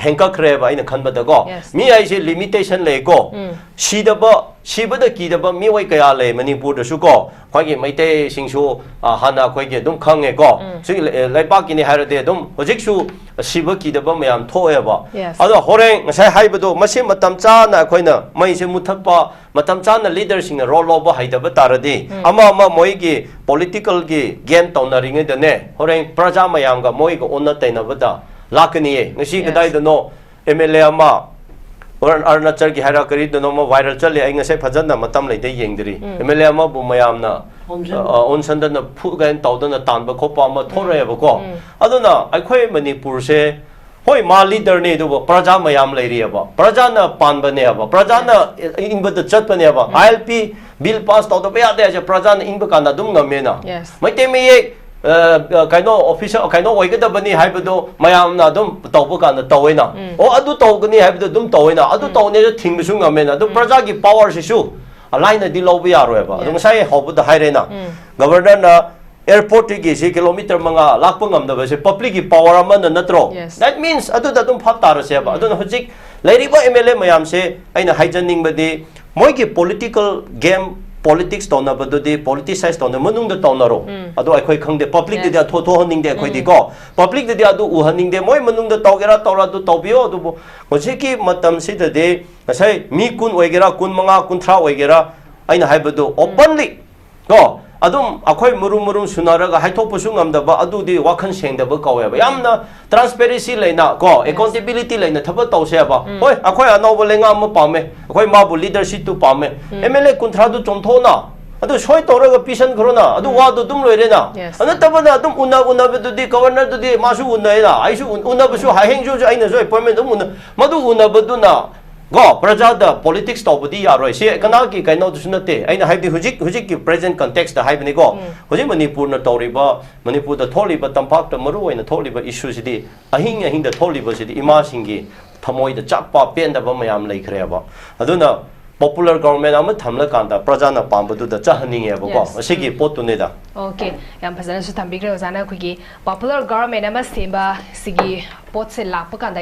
ꯍꯦꯟꯀꯠꯈ꯭ꯔꯦꯕ ꯑꯩꯅ ꯈꯟꯕꯗꯀꯣ꯫ Yes. ꯃꯤ ꯍꯥꯏꯁꯦ limitation ꯂꯩꯀꯣ꯫ ꯎꯝ. ꯁꯤꯗꯕ, ꯁꯤꯕꯗ ꯀꯤꯗꯕ ꯃꯤꯑꯣꯏ ꯀꯌꯥ ꯂꯩ ꯃꯅꯤꯄꯨꯔꯗꯁꯨ ꯀꯣ꯫ ꯑꯩꯈꯣꯏꯒꯤ ꯃꯩꯇꯩꯁꯤꯡꯁꯨ, ꯑ, ꯍꯥꯟꯅ ꯑꯩꯈꯣꯏꯒꯤ ꯑꯗꯨꯝ ꯈꯪꯉꯦꯀꯣ꯫ ꯎꯝ. ꯁꯤ ꯂꯩ-, ꯂꯩꯕꯥꯛꯀꯤꯅꯤ ꯍꯥꯏꯔꯗꯤ ꯑꯗꯨꯝ ꯍꯧꯖꯤꯛꯁꯨ ꯁꯤꯕ ꯀꯤꯗꯕ ꯃꯌꯥꯝ ꯊꯣꯛꯑꯦꯕ꯫ Yes. ꯑꯗꯣ ꯍꯣꯔꯦꯟ ꯉꯁꯥꯏ ꯍꯥꯏꯕꯗꯣ, ꯃꯁꯤ ꯃꯇꯝ ꯆꯥꯅ ꯑꯩꯈꯣꯏꯅ ꯃꯩꯁꯦ ꯃꯨꯊꯠꯄ, ꯃꯇꯝ ꯆꯥꯅ leaderꯁꯤꯡꯅ role ꯂꯧꯕ ꯍꯩꯇꯕ ꯇꯥꯔꯗꯤ, ꯎꯝ. ꯑꯃ ꯑꯃ ꯃꯣꯏꯒꯤ politicalꯒꯤ game ꯇꯧꯅꯔꯤꯉꯩꯗꯅꯦ, ꯍꯣꯔꯦꯟ ꯄ꯭ꯔꯖꯥ ꯃꯌꯥꯝꯒ ꯃꯣꯏꯒ ꯑꯣꯟꯅ ꯇꯩꯅꯕꯗ ꯂꯥꯛꯀꯅꯤꯌꯦ꯫ ꯉꯁꯤ Yes. ꯀꯗꯥꯏꯗꯅꯣ MLA ꯑꯃ, ꯑꯔꯨ-, ꯑꯔꯨꯅꯥꯆꯜꯒꯤ ꯍꯥꯏꯔ ꯀꯔꯤꯗꯅꯣ ꯑꯃ viral ꯆꯠꯂꯤ, ꯑꯩ ꯉꯁꯥꯏ ꯐꯖꯅ ꯃꯇꯝ ꯂꯩꯇ ꯌꯦꯡꯗ꯭ꯔꯤ꯫ ꯎꯝ. MLA ꯑꯃꯕꯨ ꯃꯌꯥꯝꯅ, ꯑꯣꯟꯁꯟ- ꯑ, ꯑꯣꯟꯁꯟꯗꯅ ꯐꯨ ꯀꯥꯏꯅ ꯇꯧꯗꯅ ꯇꯥꯟꯕ ꯈꯣꯠꯄ ꯑꯃ ꯊꯣꯛꯂꯛꯑꯦꯕꯀꯣ꯫ ꯎꯝ. ꯑꯗꯨꯅ ꯑꯩꯈꯣꯏ ꯃꯅꯤꯄꯨꯔꯁꯦ, ꯍꯣꯏ, ꯃꯥ leaderꯅꯦ, ꯑꯗꯨꯕꯨ ꯄ꯭ꯔꯖꯥ ꯃꯌꯥꯝ ꯂꯩꯔꯤꯑꯕ, ꯄ꯭ꯔꯖꯥꯅ ꯄꯥꯟꯕꯅꯦꯕ, ꯄ꯭ꯔꯖꯥꯅ ꯏꯟꯕꯗ ꯆꯠꯄꯅꯦꯕ꯫ ILP bill pass ꯇꯧꯗꯕ ꯌꯥꯗꯦ ꯍꯥꯏꯁꯦ ꯄ꯭ꯔꯖꯥꯅ ꯏꯟꯕ ꯀꯥꯟꯗ ꯑꯗꯨꯝ ꯉꯝꯃꯦꯅ꯫ Yes. ꯃꯩꯇꯩ ꯃꯌꯦꯛ, ꯑ, ꯑ, ꯀꯩꯅꯣ official ꯀꯩꯅꯣ ꯑꯣꯏꯒꯗꯕꯅꯤ ꯍꯥꯏꯕꯗꯣ ꯃꯌꯥꯝꯅ ꯑꯗꯨꯝ ꯇꯧꯕ ꯀꯥꯟꯗ ꯇꯧꯋꯦꯅ꯫ ꯎꯝ. ꯑꯣ, ꯑꯗꯨ ꯇꯧꯒꯅꯤ ꯍꯥꯏꯕꯗꯣ ꯑꯗꯨꯝ ꯇꯧꯋꯦꯅ꯫ ꯑꯗꯨ ꯎꯝ. ꯇꯧꯅꯦꯁꯨ ꯊꯤꯡꯕꯁꯨ ꯉꯝꯃꯦꯅ꯫ ꯑꯗꯨ ꯎꯝ. ꯄ꯭ꯔꯖꯥꯒꯤ powerꯁꯤꯁꯨ ꯑꯂꯥꯏꯅꯗꯤ ꯂꯧꯕ ꯌꯥꯔꯣꯏꯕ꯫ ꯑꯗꯨ Yes. ꯉꯁꯥꯏ ꯍꯧꯕꯗ ꯍꯥꯏꯔꯦꯅ꯫ ꯎꯝ. Governorꯅ airportꯇꯒꯤ ꯁꯤ kilometre ꯃꯉꯥ ꯂꯥꯛꯄ ꯉꯝꯗꯕꯁꯦ publicꯀꯤ power ꯑꯃꯅ ꯅꯠꯇ꯭ꯔꯣ? Yes. That means ꯑꯗꯨꯗ ꯑꯗꯨꯝ ꯐꯥꯞ ꯇꯥꯔꯁꯦꯕ꯫ ꯎꯝ. ꯑꯗꯨꯅ ꯍꯧꯖꯤꯛ ꯂꯩꯔꯤꯕ MLA ꯃꯌꯥꯝꯁꯦ ꯑꯩꯅ ꯍꯥꯏꯖꯅꯤꯡꯕꯗꯤ, ꯃꯣꯏꯒꯤ political game, politics ꯇꯧꯅꯕꯗꯨꯗꯤ politicize ꯇꯧꯅ ꯃꯅꯨꯡꯗ ꯇꯧꯅꯔꯣ꯫ ꯎꯝ. ꯑꯗꯣ ꯑꯩꯈꯣꯏ ꯈꯪꯗꯦ, publicꯇꯗꯤ Yes. ꯑꯊꯣ-, ꯊꯣꯛꯍꯟꯅꯤꯡꯗꯦ ꯑꯩꯈꯣꯏꯗꯤꯀꯣ꯫ Publicꯇꯗꯤ ꯑꯗꯨ ꯎꯍꯟꯅꯤꯡꯗꯦ꯫ ꯃꯣꯏ ꯃꯅꯨꯡꯗ ꯇꯧꯒꯦꯔꯥ ꯇꯧꯔ ꯑꯗꯨ ꯇꯧꯕꯤꯌꯣ꯫ ꯑꯗꯨꯕꯨ ꯍꯧꯖꯤꯛꯀꯤ ꯃꯇꯝꯁꯤꯗꯗꯤ ꯉꯁꯥꯏ ꯃꯤ ꯀꯨꯟ ꯑꯣꯏꯒꯦꯔꯥ, ꯀꯨꯟꯃꯉꯥ, ꯀꯨꯟꯊ꯭ꯔꯥ ꯑꯣꯏꯒꯦꯔꯥ, ꯑꯩꯅ ꯍꯥꯏꯕꯗꯨ openly ꯀꯣ, ꯑꯗꯨꯝ ꯑꯩꯈꯣꯏ ꯃꯔꯨꯝ ꯃꯔꯨꯝ ꯁꯨꯅꯔꯒ ꯍꯥꯏꯊꯣꯛꯄꯁꯨ ꯉꯝꯗꯕ, ꯑꯗꯨꯗꯤ ꯋꯥꯈꯜ ꯁꯦꯡꯗꯕ ꯀꯧꯋꯦꯕ꯫ ꯌꯥꯝꯅ transparency ꯂꯩꯅ ꯀꯣ, Yes. accountability ꯂꯩꯅ ꯊꯕꯛ ꯇꯧꯁꯦꯕ꯫ ꯎꯝ. ꯍꯣꯏ, ꯑꯩꯈꯣꯏ ꯑꯅꯧꯕ ꯂꯩꯉꯥꯛ ꯑꯃ ꯄꯥꯝꯃꯦ, ꯑꯩꯈꯣꯏ ꯃꯥꯕꯨ leadershipꯇꯨ ꯄꯥꯝꯃꯦ꯫ ꯎꯝ. MLA ꯀꯨꯟꯊ꯭ꯔꯥꯗꯨ ꯆꯣꯝꯊꯣꯛꯑꯣꯅ, ꯑꯗꯨ ꯁꯣꯏ ꯇꯧꯔꯒ ꯄꯤꯁꯟꯈ꯭ꯔꯣꯅ, ꯑꯗꯨ ꯎꯝ. ꯋꯥꯗꯨ ꯑꯗꯨꯝ ꯂꯣꯏꯔꯦꯅ꯫ Yes. ꯑꯗꯨ ꯅꯠꯇꯕꯅ ꯑꯗꯨꯝ ꯎꯅ-, ꯎꯅꯕꯗꯨꯗꯤ governorꯗꯨꯗꯤ ꯃꯥꯁꯨ ꯎꯅꯩꯅ, ꯑꯩꯁꯨ ꯎꯟ-, ꯎꯅꯕꯁꯨ ꯍꯌꯦꯡꯁꯨ ꯑꯩꯅꯁꯨ appointment ꯑꯗꯨꯝ ꯎꯅ-, ꯃꯗꯨ ꯎꯅꯕꯗꯨꯅ ꯀꯣ, ꯄ꯭ꯔꯖꯥꯗ politics ꯇꯧꯕꯗꯤ ꯌꯥꯔꯣꯏ꯫ ꯁꯤ ꯀꯅꯥꯒꯤ ꯀꯩꯅꯣꯗꯨꯁꯨ ꯅꯠꯇꯦ꯫ ꯑꯩꯅ ꯍꯥꯏꯕꯗꯤ ꯍꯧꯖꯤꯛ, ꯍꯧꯖꯤꯛꯀꯤ present contextꯇ ꯍꯥꯏꯕꯅꯤꯀꯣ꯫ ꯎꯝ. ꯍꯧꯖꯤꯛ ꯃꯅꯤꯄꯨꯔꯅ ꯇꯧꯔꯤꯕ, ꯃꯅꯤꯄꯨꯔꯗ ꯊꯣꯛꯂꯤꯕ, ꯇꯝꯄꯥꯛꯇ ꯃꯔꯨ ꯑꯣꯏꯅ ꯊꯣꯛꯂꯤꯕ issueꯁꯤꯗꯤ, ꯑꯍꯤꯡ ꯑꯍꯤꯡꯗ ꯊꯣꯛꯂꯤꯕꯁꯤꯗꯤ ꯏꯃꯥꯁꯤꯡꯒꯤ ꯊꯃꯣꯏꯗ ꯆꯥꯛꯄ ꯄꯦꯟꯗꯕ ꯃꯌꯥꯝ ꯂꯩꯈ꯭ꯔꯦꯕ꯫ ꯑꯗꯨꯅ popular government ꯑꯃ ꯊꯝꯂꯀꯥꯟꯗ ꯄ꯭ꯔꯖꯥꯅ ꯄꯥꯝꯕꯗꯨꯗ ꯆꯠꯍꯟꯅꯤꯡꯉꯦꯕꯀꯣ꯫ Yes. ꯑꯁꯤꯒꯤ ꯄꯣꯠꯇꯨꯅꯤꯗ꯫ Okay, ꯌꯥꯝ ꯐꯖꯅꯁꯨ ꯊꯝꯕꯤꯈ꯭ꯔꯦ ꯑꯣꯖꯥꯅ꯫ ꯑꯩꯈꯣꯏꯒꯤ popular government ꯑꯃ ꯁꯦꯝꯕ ꯁꯤꯒꯤ ꯄꯣꯠꯁꯦ ꯂꯥꯛꯄ ꯀꯥꯟꯗ